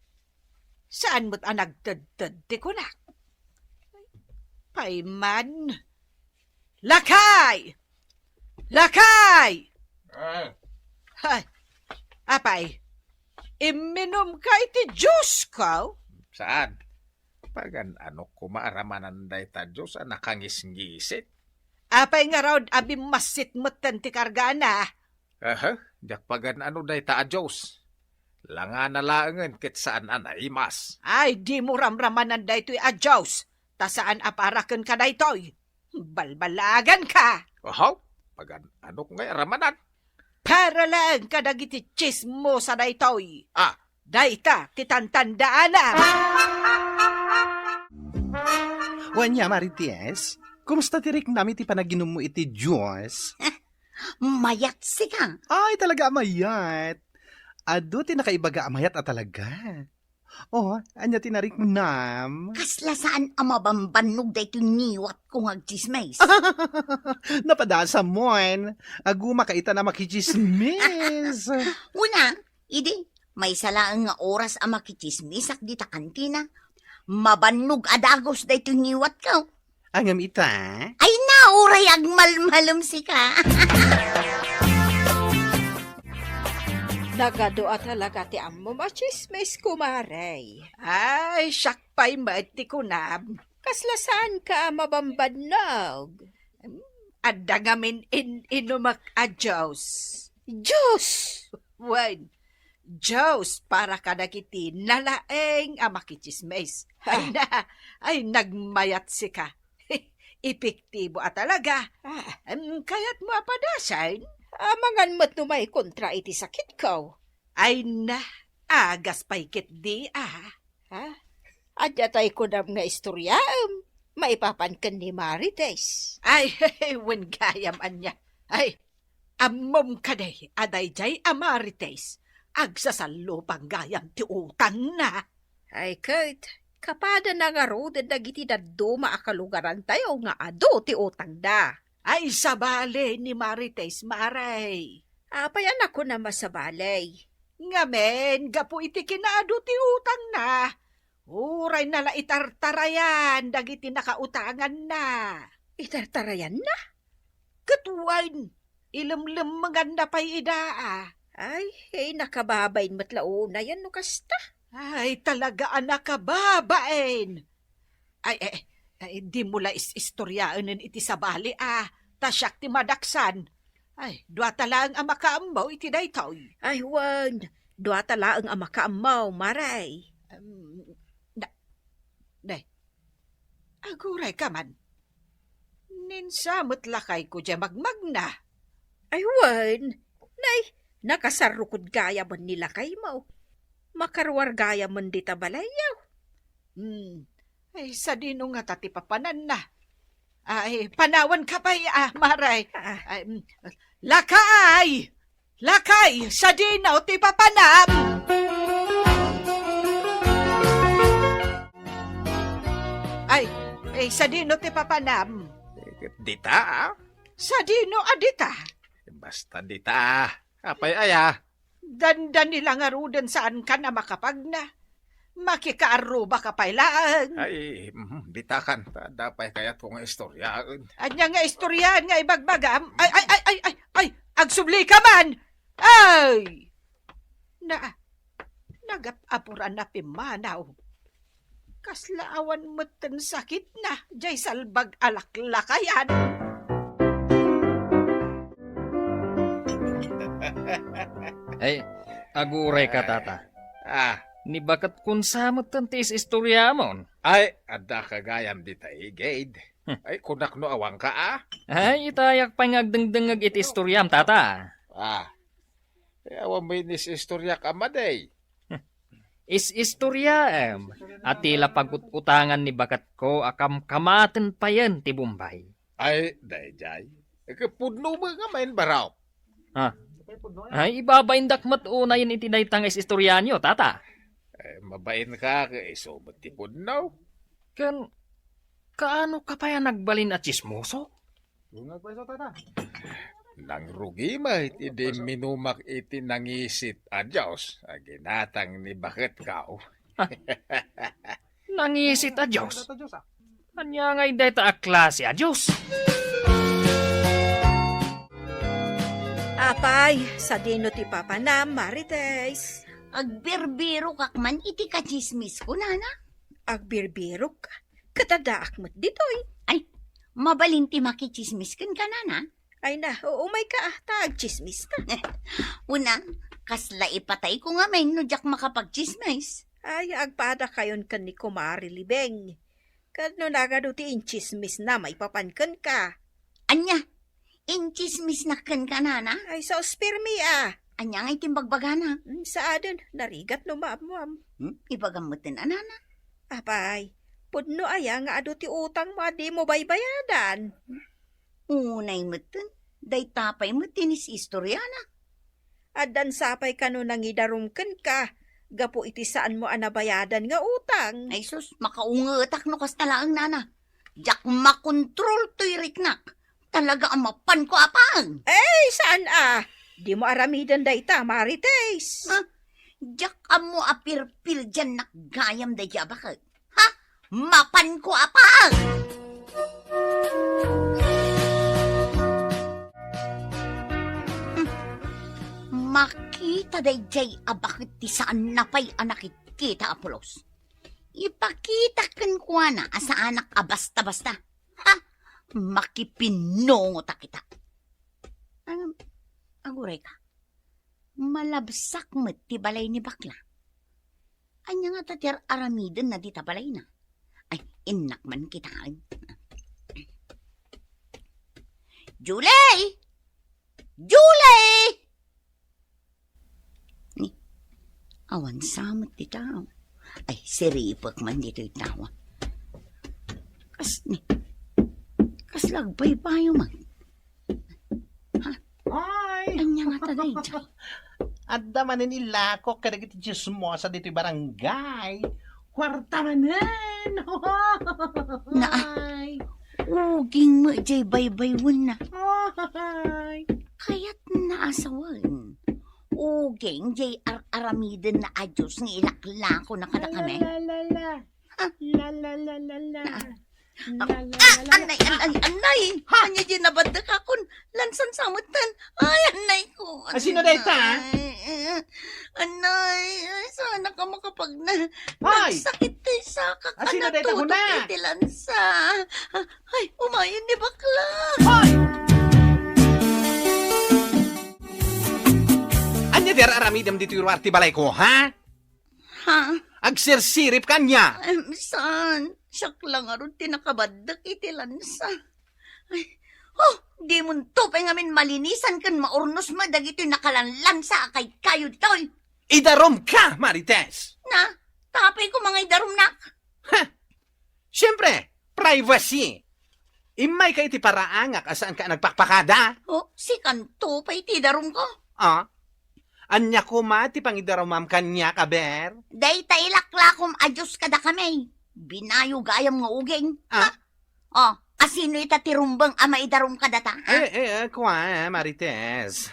Saan met a nagtedted ti kunak? Payman. Lakay! Lakay! Ah. Ay, apay, imminum ka iti juice ko? Saan? Pagan-anok koma a ramanan dayta Dios a nakangisngisit. Apay ngarud a bimmassit metten ti kargana? Aha, diak pagan-ano dayta a Dios. Langana laengen ket saan a naimas. Ay, dimo ramramanan daytoy a Dios, ta saan a para kenka daytoy. Balbalaganka! Ahaw, pagan-anok ngay a ramanan? Para laeng kadagiti tsismosa daytoy. Ah. Dayta ti tantandaanam. Wen, Marites, kumusta ti riknam iti panaginummo iti Dios? Mayat sika. Ay, talaga a mayat. Adu ti nakaibaga a mayat a talaga. Oh, ania ti nariknam? Kasla saan a mabambannog daytoy ngiwatko nga agtsismis. Napadasam, wen. Agumaka ita a makitsismis. Una, idi, maysa laeng nga oras a makitsismisak dita kantina, mabannog a dagus daytoy ngiwatko. Ngem ita? Ay, na, uray agmalmalem sika. Nagadu a talaga ti ammom a tsismis, kumare. Ay, siak pay met ti kunam. Kasla saanka a mabambannog? Adda ngamin in-inumek a juice. Juice? Wen, juice para kadagiti nalaeng a makitsismis. Ay, Ah. na, ay, nagmayat sika. Epektibo a talaga. Ah. Em, kayatmo a padasen? Amangan met no maikontra iti sakitko. Ay na, agas pay ketdi, ah. Ha? Adda tay kunam nga istoryaem, maipapan ken ni Marites. Ay, wen gayam ania. Ay, ammom kadi a daydiay a Marites, agsasallupan gayam ti utangna. Ay, ket, kapadana ngaruden dagiti dadduma a kalugarantayo nga adu ti utangda. Ay, sabali ni Marites, Mare. Apay a nakunam a sabali? Ngamin, gapu iti kinaadu ti utangna, uray na la itartarayan dagiti nakautanganna. Itartarayanna? Ket wen, ilemlemmenganna pay ida, a. Ay, eh, nakababain met la unayen no kasta. Ay, talaga a nakababain. Ay, eh, ay, dimo la is-istoryaenen iti sabali, a, ta siak ti madaksan. Ay, duata laeng a makaammo iti daytoy. Ay, wen, duata laeng a makaammo, Mare. Em, na, ne, agurayka man. Ninsa met lakayko diay magmagna. Ay, wen, nay, nakasarrukod gayamen ni lakaymo. Makaruar gayamen dita balayyo. Hmm. Ay, sadino ngata ti papananna? Ay, panawanka pay, a, Mare. Ah. Ay, mm, lakay! Lakay, sadino ti papanam? Ay, eh, sadino ti papanam? Eh, dita, a. Sadino a dita? Basta dita, a. Apay aya? Dandani la ngaruden saankan a makapagna. Makikaarrubaka pay laeng. Ay, mhm, ditakan. Ta adda pay kayatko nga istoryaen. Ania nga istoryaen nga ibagbagam? Ay, ay, ay, ay, ay, ay, agsublika man! Ay! Na, nagap-apuran a pimmanaw. Kasla awan metten sakitna, diay salbag a laklakayan. Ay, agurayka, tata. Ah. Ni baket kunsa metten ti is-istoriamon? Ay, adda ka gayam dita igid. Hmm. Ay, kunak no awanka, a? Ay, itayak pay nga agdengdengngeg iti istoriam, tata. Ah. Ay, awan mo inis-istoriak a madi. Is-istoriaem a ti la pagut-utangan ni baketko a kamkamaten payen ti Bombay. Ay, daydiay. Ket pudno met nga main barok. Ha? Ay, ibabaindak met unayen iti dayta nga is-istorianyo, tata. Eh, mabain ka, ket isu met ti pudno. Ken, kaano ka pay a nagbalin a tsismoso? Dungag pay isu, tata. Nangrugi met idi imminumak iti nangisit a Dios a ginatang ni baketko. Nangisit a Dios? Nangisit a Dios, a. Ania ngay dayta a klase a Dios? Apay, sadino ti papanam, Marites? Agbirbirokak man iti katsismisko, nana. Agbirbirok? Ket addaak met ditoy. Ay, mabalin ti makitsismis kenka, nana? Ay na, u-, umayka, ah, ta agtsismiska. Una, kasla ipatayko ngamin no diak makapagtsismis. Ay, agpadakayon ken ni Kumare Libeng. Ket no nagadu ti intsismisna maipapan kenka. Ania? Intsismisnak kenka, nana? Ay, sus, pirmi, ah. Ania ngay ti imbagbagana? Hmm, saaden, narigat no maammoam. Hmm? Ibagam metten a, nana. Apay, pudno aya nga adu ti utangmo a dimo baybayadan? Unay metten, dayta pay met ti inis-istoriana. Addan sapay kano nangidarum kenka gapu iti saanmo a nabayadan nga utang. Ay sus, makaungetak no kasta laeng, nana. Diak makontrol toy riknak. Talaga a mapanko a paeng. Ay, saan a? Dimo aramiden dayta, Marites. Ha? Diak ammo a pirpirdiannak gayam daydiay a baket. Ha? Mapanko a paeng! Hmm. Makita daydiay a baket ti saanna pay a nakitkita a pulos. Ipakita kenkuana a saanak a basta-basta. Ha? Makipinnungotak ita. Ngem, aguray ka. Malabsak met ti balay ni bakla. Ania ngata ti ar-aramidenna dita balayna? Ay, innak man kitaen. Julie! Julie! Ni, awan sa met ti tao. Ay, siripek man ditoy tao. Kas, ni, kasla agbaybayo man. Ha? Ay! Ania ngata daydiay? Adda manen ilakok kadagiti chismosa ditoy barangay. Kuarta manen! Naa. Ay! Uging met diay baybaywenna. Ay! Kayatna a sawen. Uging diay ar-aramidenna a Dios nga ilaklakona kadakami. La, la, la, la. Ah. La, la, la, la, la. Ah. La, la, la, la, la. Anay, anay, anay. Ha? Ania diay nabaddekakon? Lansan sa metten. Ay, anay ko. Ah, sino dayta, ah? Anay. Anay, ay, saan ka makapagna-, Hoy! Nagsakit ti sakak. Ah, sino dayta, kuna? Natutok iti lansa. Ay, umayen ni bakla. Hoy! Ania ti ar-aramidem ditoy ruar ti balayko, ha? Ha? Agsirsirip ka ania? Em, saan? Siak la ngarud ti nakabaddek iti lansa. Ay, oh, dimonto pay ngamin malinisan ken maurnos met dagitoy nakalanlansa a kaykayo ditoy. Idarumka, Marites! Na, tapay ko mga idarumnak. Ha! Siempre, privacy. Immayka iti paraangak a saanka a nagpakpakada. Oh, sikanto pay ti idarumko. Ah? Ania koma ti pangidarumam kaniak, aber? Dayta ilaklakom a Dios kadakami. Binayo gayam nga uging. Ah? Ha? Oh, asino ita ti rumbeng a maidarum kadata, ha? Eh, eh, eh, kua, Marites.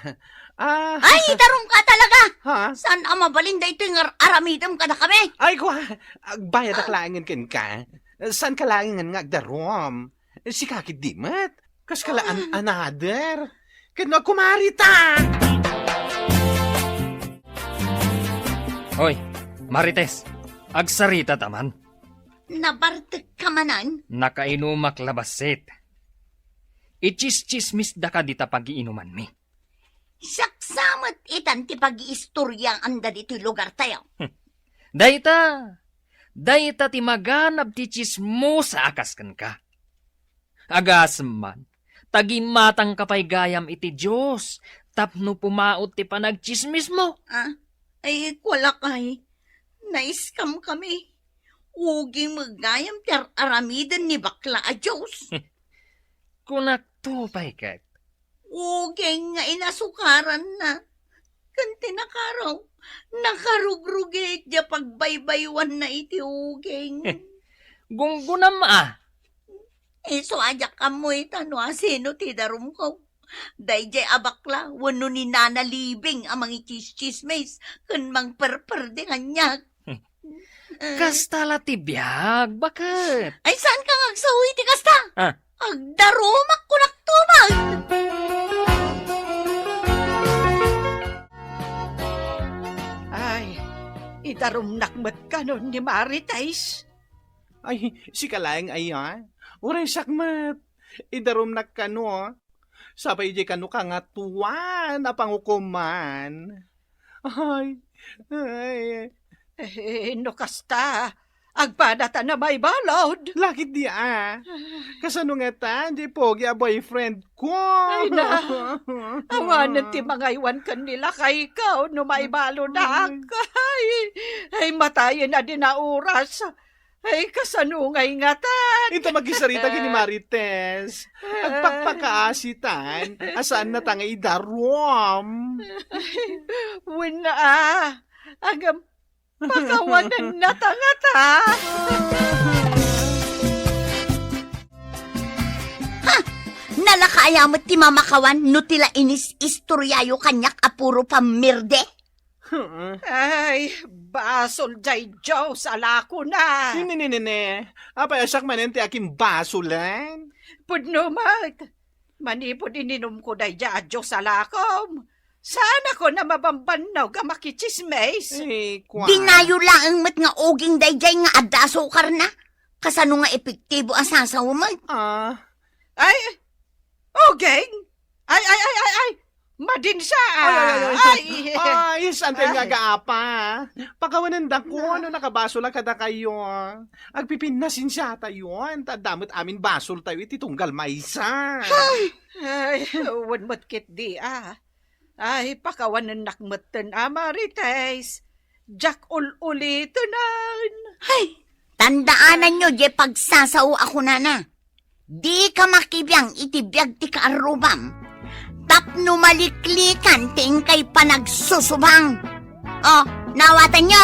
Ah. Ay, idarum ka talaga! Ha? Saan a mabalin daytoy nga ar-, aramidem kadakami? Ay, kua, agbayadak laengen kenka. Saan ka laengen nga agdarum? Sika ketdi met. Kas ka la an-, another. Ket no, kumari ta! Hoy, Marites, agsarita ta man. Nabartek ka manen? Nakainumak la bassit. Ichischismisdaka dita pagiinumanmi. Siak sa met itan ti pagiistoriaanda ditoy lugartayo. Dayta, dayta ti maganab ti chismosa a kas kenka. Agasem man, tagimatangka pay gayam iti Dios tapno pumaut ti panagchismismo. Ah, ay, kualakay, naiskamkami. Uging met gayam ti ar-aramiden ni bakla a Dios. Kunakto pay ket. Uging nga inasukaranna. Ken ti nakaraw, nakarugrugik diay pagbaybaywanna iti uging. Gunggunam a. Isu a diak ammo ita no asino ti darumko. Daydiay a bakla wenno ni Nana Libing a mangichischismis ken mangperperdi kaniak. Kasta la ti biag, baket. Ay, saan ka nga agsawi ti kasta? Ah. Agdarumak, kunak tuman. Ay, idarumnak met kano ni Marites. Ay, sika laeng aya. Uray siak met. Idarumnak kano. Sapay idiay kano Kangatuan a pangukoman. Ay, ay. Eh, no kasta, agpadata na maibalud. Lakit di a. Kasano ngatan, di pogi a boyfriend ko? Ay na, awanen ti mangaywan ken ni lakayko no maibaludak. Ay, ay, matayen a di na oras. Ay, kasano ngay ngatan? Ita makisarita ken ni Marites. Agpakpakaasitan, a saan na ta nga idarum. Wen a, agam, pakawanen na ta ngata. Ha! Nalaka aya met ti mamakawan no ti la inis-istoryayo kaniak a puro pammirde? Hmm. Ay, basol jay juice a lakona. Nini, nini, nini. Apay a siak manen ti akin basolen? Pudno met. Manipud ininumko dayjay a juice a lakom, saanakon a mabambannog a makitsismis. Eh, kwan. Dinayo laeng met nga uging dayjay nga adda asukarna. Kasano nga epektibo a sasaw met? Ah. Ay, uging? Ay, ay, ay, ay, ay! Madin siya, ah! Ay, ay, ay, ay. Ay! Ay, santay nga Ay. Agaapa. Pakawanendako, Na. No nakabasol a kadakayo. Agpipinnasensiatayon, ta adda met amin basoltayo iti tunggal maysa. Ay! Ay, wen met ketdi, ah. Ay, pakawanennak metten, ah, Marites. Diak ul-ulitenen. Hay! Tandaananyo, diay pagsasao a kunana. Dika makibiang iti biag ti kaarrubam, tapno maliklikan ti inkay panagsusubang. O, naawatanyo?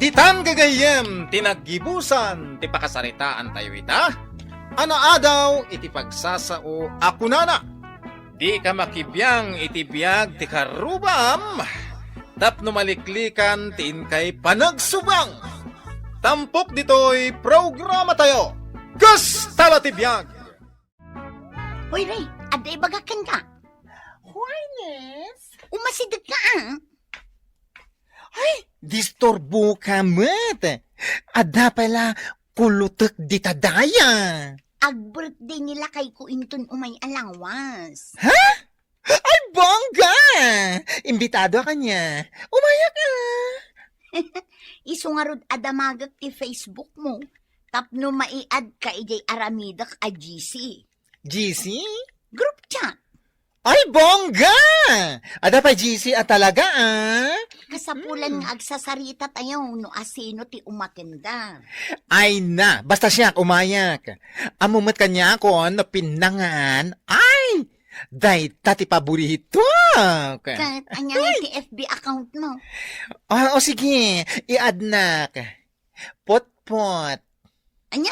Ditan gagayyem ti naggibusan ti pakasaritaantayo ita, a naadaw iti pagsasao a kunana, Dika makibiang iti biag ti karrubam, tapno maliklikan ti inkay panagsubang. Tampok ditoy programatayo, Kasta la ti Biag! Hoy, Ray, adda ibagak kenka. Juanes? Umasidegka, ah. Ay, disturboka met. Adda pay la kulutek dita daya. Ag-birthday ni lakayko inton umay a lawas. Ha? Ay, bongga! Imbitado a kaniak. Umayak a. Isu ngarud a damagek ti Facebook mo tapno maiadka idiay aramidek a G C. G C? Group chat. Ay, bongga! Adda pay G C a talaga, ah. Kasapulan Hmm. nga agsasarita tayo no asino ti umatendar. Ay na, basta siak, umayak. Ammo met kaniakon no pinnangan. Ay! Dayta ti paboritok. Ket ania ngay ti F B account mo? Ah, o sige, i-add-nak. Potpot. Ania?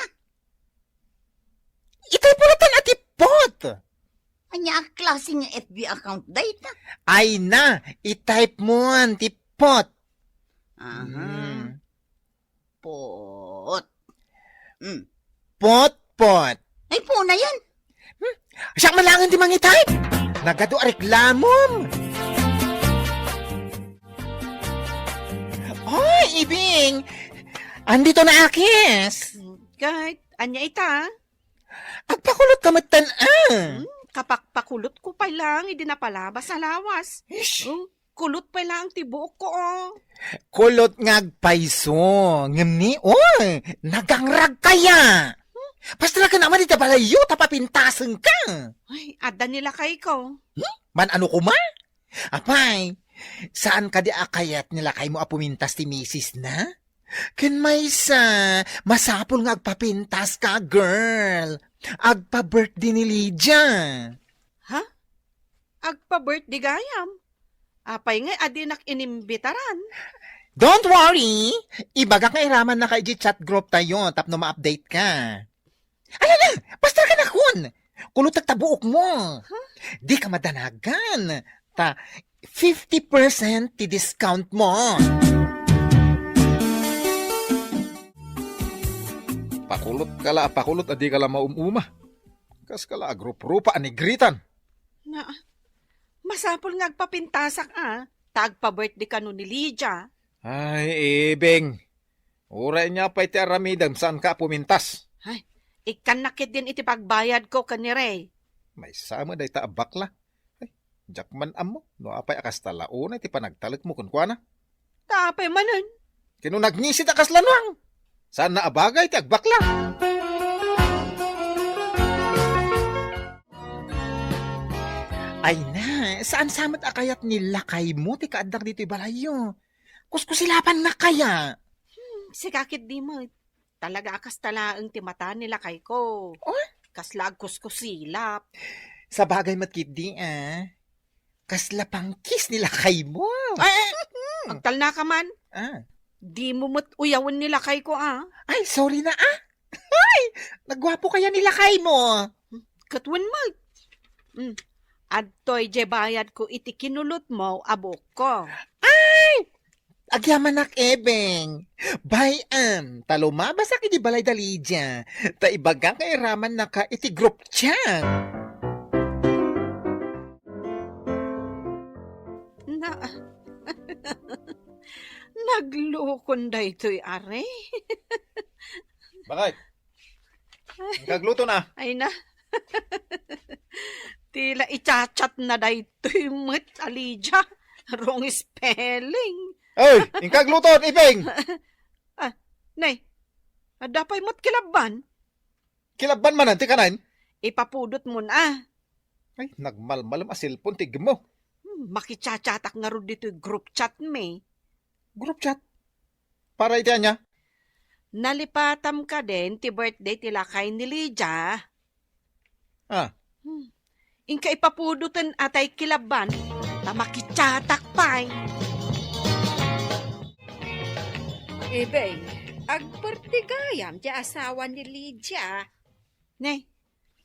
Itay pulatan a ti pot. Ania a klase nga F B account dayta? Ay na, i-type mo ti pot. Aha. Hmm. Pot. Hmm. Pot, pot. Ay, puna yan. Hmm? Siak man laeng ti mangi-type. Nagadu a reklamom. Oy, Ibing! Andito na akis. Kahit anya ita? Agpakulot ka met tan, ah. Hmm, kapakpakulot ko pay lang idi napalabas a lawas. Ish. Oh, kulot pay lang ti buok ko, oh. Kulot nga agpayso. Ngem ni, oh, nagangrag kaya. Pastra ka naman iti balayo, ta papintasen ka. Ay, adda ni lakay ko. Hmm? Man ano kuma? Apay, saan kadi a kayat ni lakay mo a pumintas ti misis na? Ken maysa, masapul nga agpapintas ka, girl. Agpa-birthday ni Lydia. Ha? Agpa-birthday gayam? Apay nga adinak inimbitaran? Don't worry! Ibagak nga iraman na ka iti chat group tayo tapno ma-update ka. Ala na! Pastor ka na kun! Kulutek ta buok mo! Huh? Di ka madanagan! Ta fifty percent ti discount mo! Pakulot ka la, pakulot a di ka la maum-uma. Kas ka la, agrup-rupa a nigritan. Na, masapul nga agpapintasak a, ta agpa-birthday kano ni Lydia. Ay, Ibing. Uray nia pay ti aramidem, saan ka pumintas? Ay, Ikkannak ketdin iti pagbayadko ken ni Ray. Maysa met dayta a bakla. Ay, diak man ammo no apay a kasta la unay ti panagtalekmo kenkuana. Ta apay manen? Ken no nagngisi ta kasla nuang, saanna a bagay ti agbakla. Ay na, saan sa met a kayat ni lakaymo ti kaaddak ditoy balayyo? Kuskusilapannak kaya? Hmm, sika ketdi met. Talaga a kasta laeng ti mata ni lakayko. Oh? Kasla agkuskusilap. Sabagay met ketdi, ah. Kasla pangkis ni lakaymo. Ay, ay, agtalnaka man. Ah. Dimo met uyawen ni lakayko, ah. Ay, sorry na, ah. Ay, nagwapo kaya ni lakaymo. Ket wen met. Mm. Adtoy diay bayadko iti kinulotmo a buokko. Ay! Agyamanak, Ebeng. Bay-am, ta lumabasak iti balay da Lydia. Ta ibagak nga iramannaka iti group chat. Na, naglukon daytoy, are. Bakit? Inkagluto na. Ay na. Ti la i-chat-chat na daytoy met a Lydia. Wrong spelling. Ay, inkagluto, Iping! Ah, nay, adda pay met kilabban? Kilabban manen ti kanen? Ipapudot mon, ah. Ay, nagmalmalem a cellphone ti igmo. Hmm, makichachatak ngarud ditoy group chat mi. Group chat? Para iti ania? Nalipatam kadin ti birthday ti lakay ni Lydia. Ah. Hmm. Inka ipapudoten atay kilabban, ta makichatak pay. Ibay, agpertigayam ti asawa ni Lydia. Ne,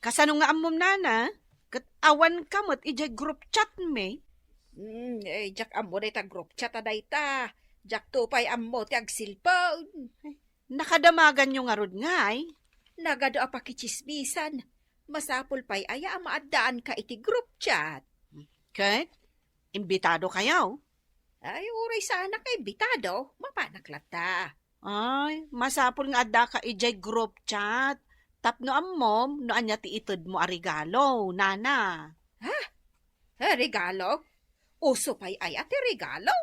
kasano nga ammom, nana? Ket awan ka met idiay group chat mi? Hmm, eh, diak ammo dayta group chat a dayta. Diakto pay ammo ti agcellphone. Nakadamaganyo ngarud ngay? Nagadu a pakitsismisan. Masapul pay aya a maaddaanka iti group chat? Ket, imbitado kayo? Ay, uray saanak nga imbitado, mapanak latta. Ay, masapul nga addaka idiay group chat. Tapno ammom no ania ti itedmo a regalo, nana. Ha? Eh, regalo? Uso pay aya ti regalo?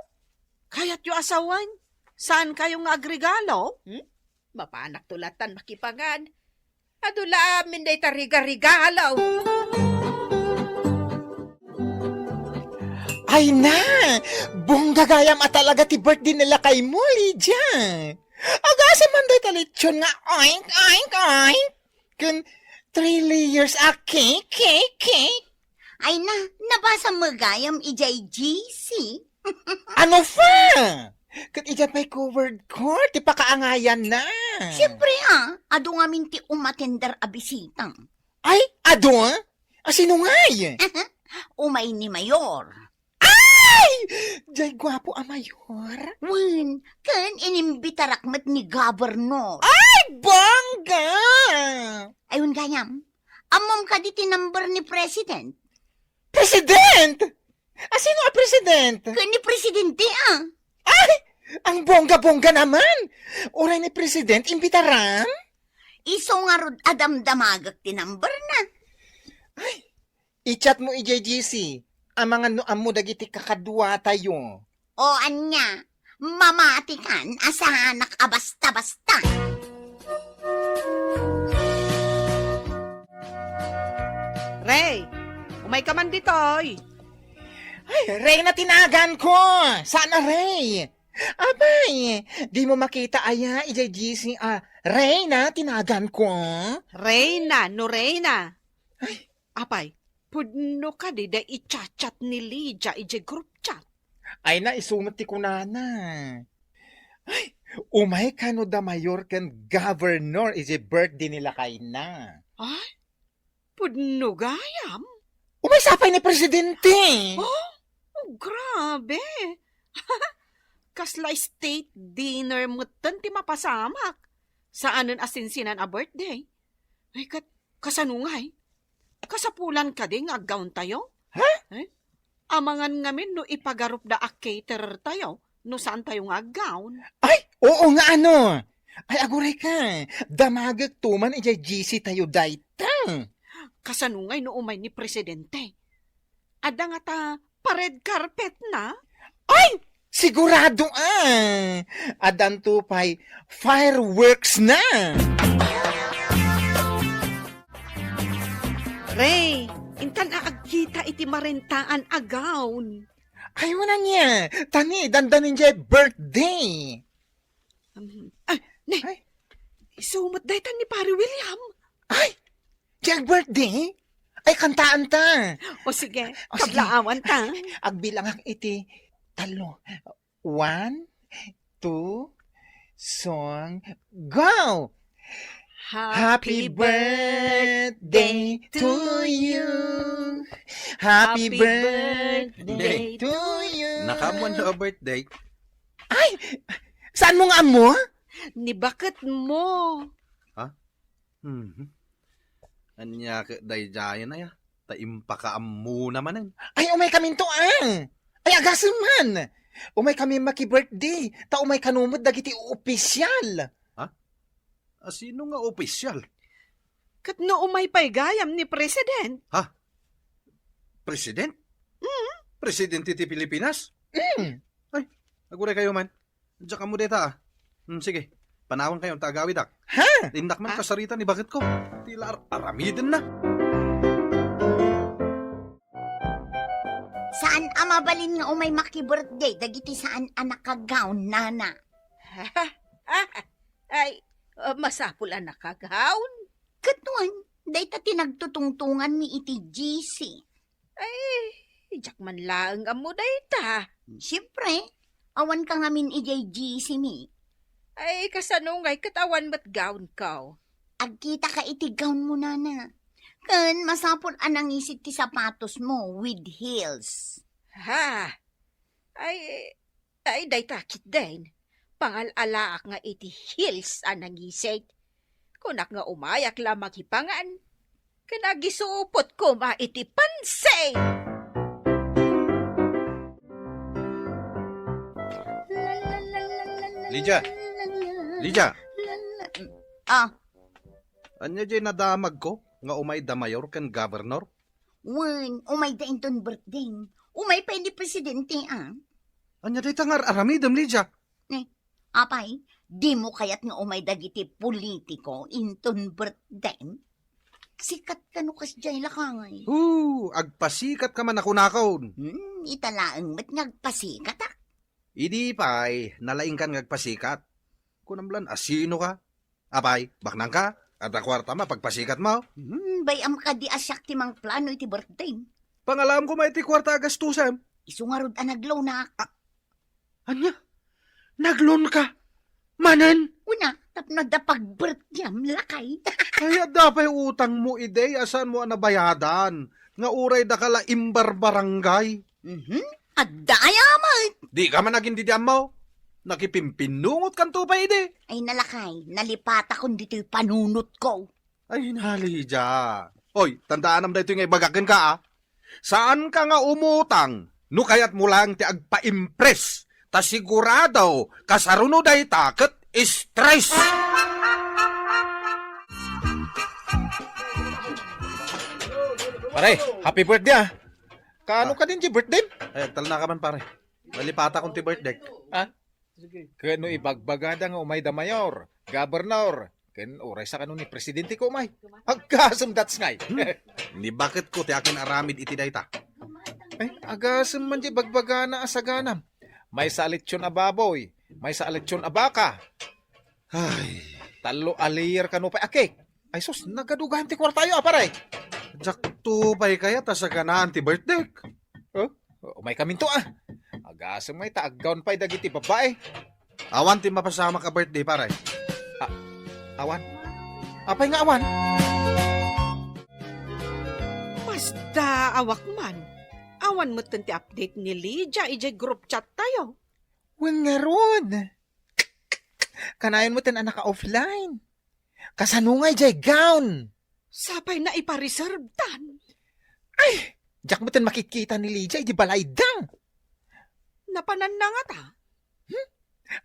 Kayatyo a sawen? Saan kayo nga agregalo? Hmm? Mapanakto lattan makipangan. Adu la amin dayta riga-regalo. Ay na! Bongga gayam a talaga ti birthday ni lakaymo, Lydia! Agasem man dayta lechon nga oink, oink, oink! Ken three layers a cake, cake, cake! Ay na, nabasam met gayam idiay G C. Ano pa? Ket idiay pay covered court ti pakaangayanna. Siempre, ah, adu ngamin ti umatender a bisita. Ay, adu? A sino ngay? Umay ni Mayor. Ay! Diay guapo a Mayor? Wen, ken inimbitarak met ni Governor. Ay, bongga! Ay, wen gayam, ammom kadi ti number ni President? President? A sino a president? Ken ni Presidente, ah. Ay! Ang bongga-bongga naman! Uray ni President, imbitaram? Isu ngarud a damdamagek ti number na. Ay! I-chat mo idiay G C. Amangan no ammo dagiti kakaduatayo. O ania, mamatikan a saanak a basta-basta. Ray, umay ka man ditoy. Ay, Reyna tinagan ko! Sana, Rey! Abay, di mo makita aya idiay G C a Reyna tinagan ko? Reyna, no Reyna. Ay. Apay, pudno kadi da i-chat-chat ni Lydia idiay group chat? Ay, na, isu met ti kunana. Ay, umay kano da Mayor ken Governor idiay birthday ni lakayna. Ay, pudno gayam? Umay sapay ni Presidente. Oh, oh, grabe. Kasla state dinner metten ti mapasamak. Saanen a sinsinan a birthday. Ay, kat, kasano ngay? Kasapulan kadi nga aggawn tayo? Ha? Eh? Amangan ngamin no ipagarupda a caterer tayo no saan tayo nga aggawn. Ay, oo nga ano! Ay, agurayka, damagek to man idiay G C tayo dayta. Kasano ngay no umay ni Presidente? Adda ngata pa-red carpet na? Ay, sigurado, ah! Addanto pay fireworks na! Ray, intan a agkita iti marentaan a gown. Ay, wala niya. Tani, dandanin diay birthday. Um, ah, ne. Ay. Isu met dayta ni Pare William. Ay, diay birthday? Ay, kantaan ta. O sige, o sige. Kablaawan ta. Agbilangak iti tallo. One, two, song, go! Happy birthday to you. Happy birthday to you. Nakaammoan a birthday. Ay! Saan mo nga ammo? Ni baket mo. Ha? Mhm. Ania ket daydiayen aya? Ta impakaammona manen. Ay, umay kaminto, ah! Ay, agasem man! Umay kami maki-birthday, ta umay kano met dagiti opisyal. Ha? A, sino nga opisyal? Ket no umay pay gayam ni President. Ha? President? Mm. Presidente ti Pilipinas? Mm. Ay, aguray kayo man. Diak ammo dayta, ah. Hmm, sige. Panawan kayo, ta agawidak. Ha? Innak man kasarita ni baket ko. Ti la ar-, aramiden na. Saan a mabalin nga umay maki-birthday dagiti saan a naka-gown, nana? Ay, ah, masapul a naka-gown. Ket wen, dayta ti nagtutungtunganmi iti G C. Ay, diak man laeng ammo dayta. Siempre, awanka ngamin idiay G C mi. Ay, kasano ngay ket awan met gown ko? Agkitaka iti gown mo, nana. Ken masapul a nangisit ti sapatos mo with heels. Ha? Ay, Ay, dayta ketdin, pangal-alaak nga iti heels a nangisit. Kunak nga umayak la makipangan, ken agisupot koma iti pansit. Lydia! Lydia! Ah. Ania diay nadamagko nga umay da mayor ken governor? Wen, umayda inton birthday. Umay pay ni Presidente, ah. Ania dayta nga ar-aramidem, Lydia? Ne, apay, dimo kayat nga umay dagiti politiko inton birthday? Sikat kano kasdiay, lakay. Hoo, agpasikatka man a kunakon. Hmm, ita laeng met nga agpasikatak. Idi pay, nalaingkan nga agpasikat. Kunam lan a sinoka? Apay, baknangka? Adda kuartam a pagpasikatmo? Hmm, bay-am kadi a siak ti mangplano iti birthday. Pangalaam koma iti kuarta a gastusem. Isu ngarud a nagloanak. Ah, ania? Nagloanka? Manen? Una, tapno adda pagbirthdayam, lakay. Ay, adda pay utangmo idi a saanmo a nabayadan. Nga uray daka la imbarbarangay. Mhm. Adda aya met. Dika man agin-idi ammo. Nakipimpinnungotkanto pay idi. Ay, nalakay, nalipatakon ditoy panunotko. Ay, Lydia. Oy, tandaanam daytoy nga ibagak kenka, ah. Saanka nga umutang no kayatmo laeng ti agpa-impress. Ta sigurado, kasaruno dayta ket stress. Pare, happy birthday, ah. Kaano Ah. ka din ti birthday? Ay, agtalna ka man, pare. Nalipatakon ti birthday. Ah? Ket no ibagbagada nga umayda mayor, gobernador, ken uray sa kano ni presidente ko umay. Agasem, that's ngay. Hmm. Ni baket ko ti akin aramid iti dayta. Ay, agasem man di bagbagana a saganam. Maysa a lechon a baboy, maysa a lechon a baka. Ay. Tallo a layer kano pay a cake. Ay sus, nagadugayan ti kuartayo, a, pare. Diak to pay kayat a saganaan ti birthday. Huh? Umay kaminto, ah. Agasem ngay ta aggawn pay dagiti babbai. Awan ti mapasamak a birthday, pare. Ah, awan. Apay nga awan? Masdaawak man. Awan metten ti update ni Lydia idiay group chat tayo. Wen ngarud. Kanayon metten a naka-offline. Kasano ngay jay gown? Sapay naipa-reserve tan. Ay, diak metten makitkita ni Lydia idi balayda. Napananna ngata? Hmm?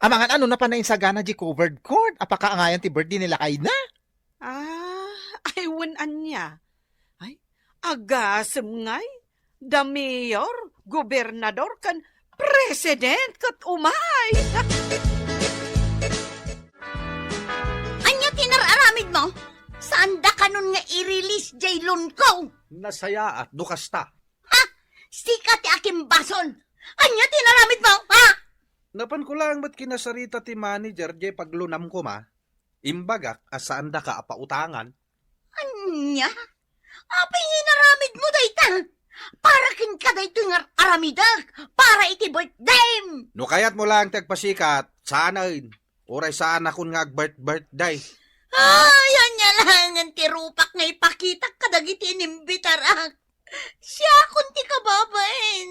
Amangan ano na panayinsagana di covered court, a pakaangayan ti birthday ni lakayna? Ah, ay, wen ania. Ay, agasem ngay, da mayor, gobernador, ken president ket umay. Ania ti nar-aramid mo? Saan da kanon nga i-release jay loan ko? Nasayaat, no kasta. Ha? Sika ti akimbasol. Ania ti inaramid mo, ha? Napanko laeng met kinasarita ti manager jay paglunam koma. Imbagak a saan daka a pautangan. Ania? Apay nga inaramid mo dayta? Para kenka daytoy nga aramidek, para iti birthday. No kayatmo laeng ti agpasikat, saanen. Uray saanakon nga ag-birth-birthday. Ay, ania laengen ti rupak nga ipakitak kadagiti inimbitarak. Siakon ti kababain.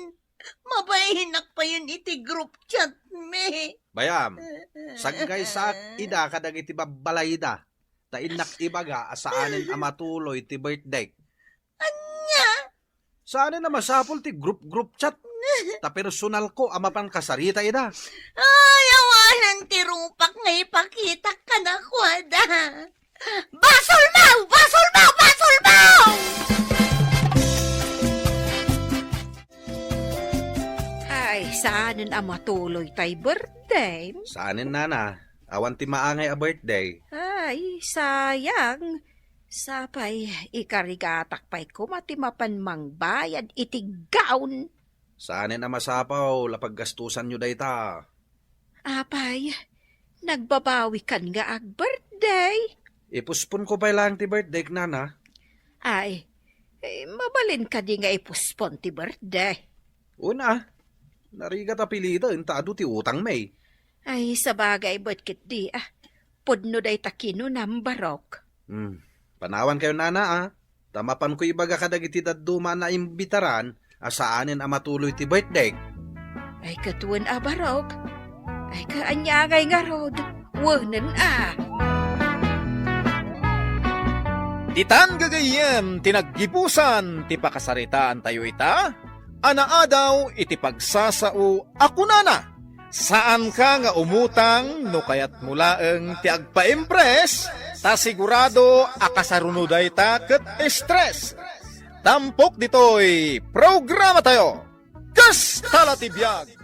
Mabainak payen iti group chat mi. Bayam, saggaysak ida kadagiti babbalayda. Ta innak ibaga a saanen a matuloy ti birthday. Ania? Saanen a masapul ti group-group chat. Ta personal ko a mapan kasarita ida. Ay, awanan ti rupak nga ipakitak kadakuada. Basolmaw! Basolmaw! Basolmaw! Ay, saanen a matuloy tay birthday? Saanen, nana. Awan ti maangay a birthday. Ay, sayang. Sapay, ikarigatak pay koma ti mapan mangbayad iti gown. Saanen a masapul a paggastusanyo dayta. Apay, nagbabawikan nga ag-birthday? Ipuspon ko pay laeng ti birthday, nana. Ay, eh, mabalin kadi nga ipuspon ti birthday? Una, narigat a piliten ta adu ti utang, May. Ay, sabagay met ketdi, ah. Pudno dayta kinunam, Barok. Hmm. Panawan kayo, nana, ah. Ta mapanko ibaga kadagiti dadduma a naimbitaran a saanen a matuloy ti birthday. Ay, ket wen a, Barok. Ay, kaanya ngay ngarud. Wenen a. Ditan gagayyem ti naggibusan ti pakasaritaantayo ita, a naadaw iti pagsasao a kunana, saanka nga umutang no kayatmo laeng ti agpa-impress, ta sigurado a kasaruno dayta ket stress. Tampok ditoy programatayo. Kasta la ti biag!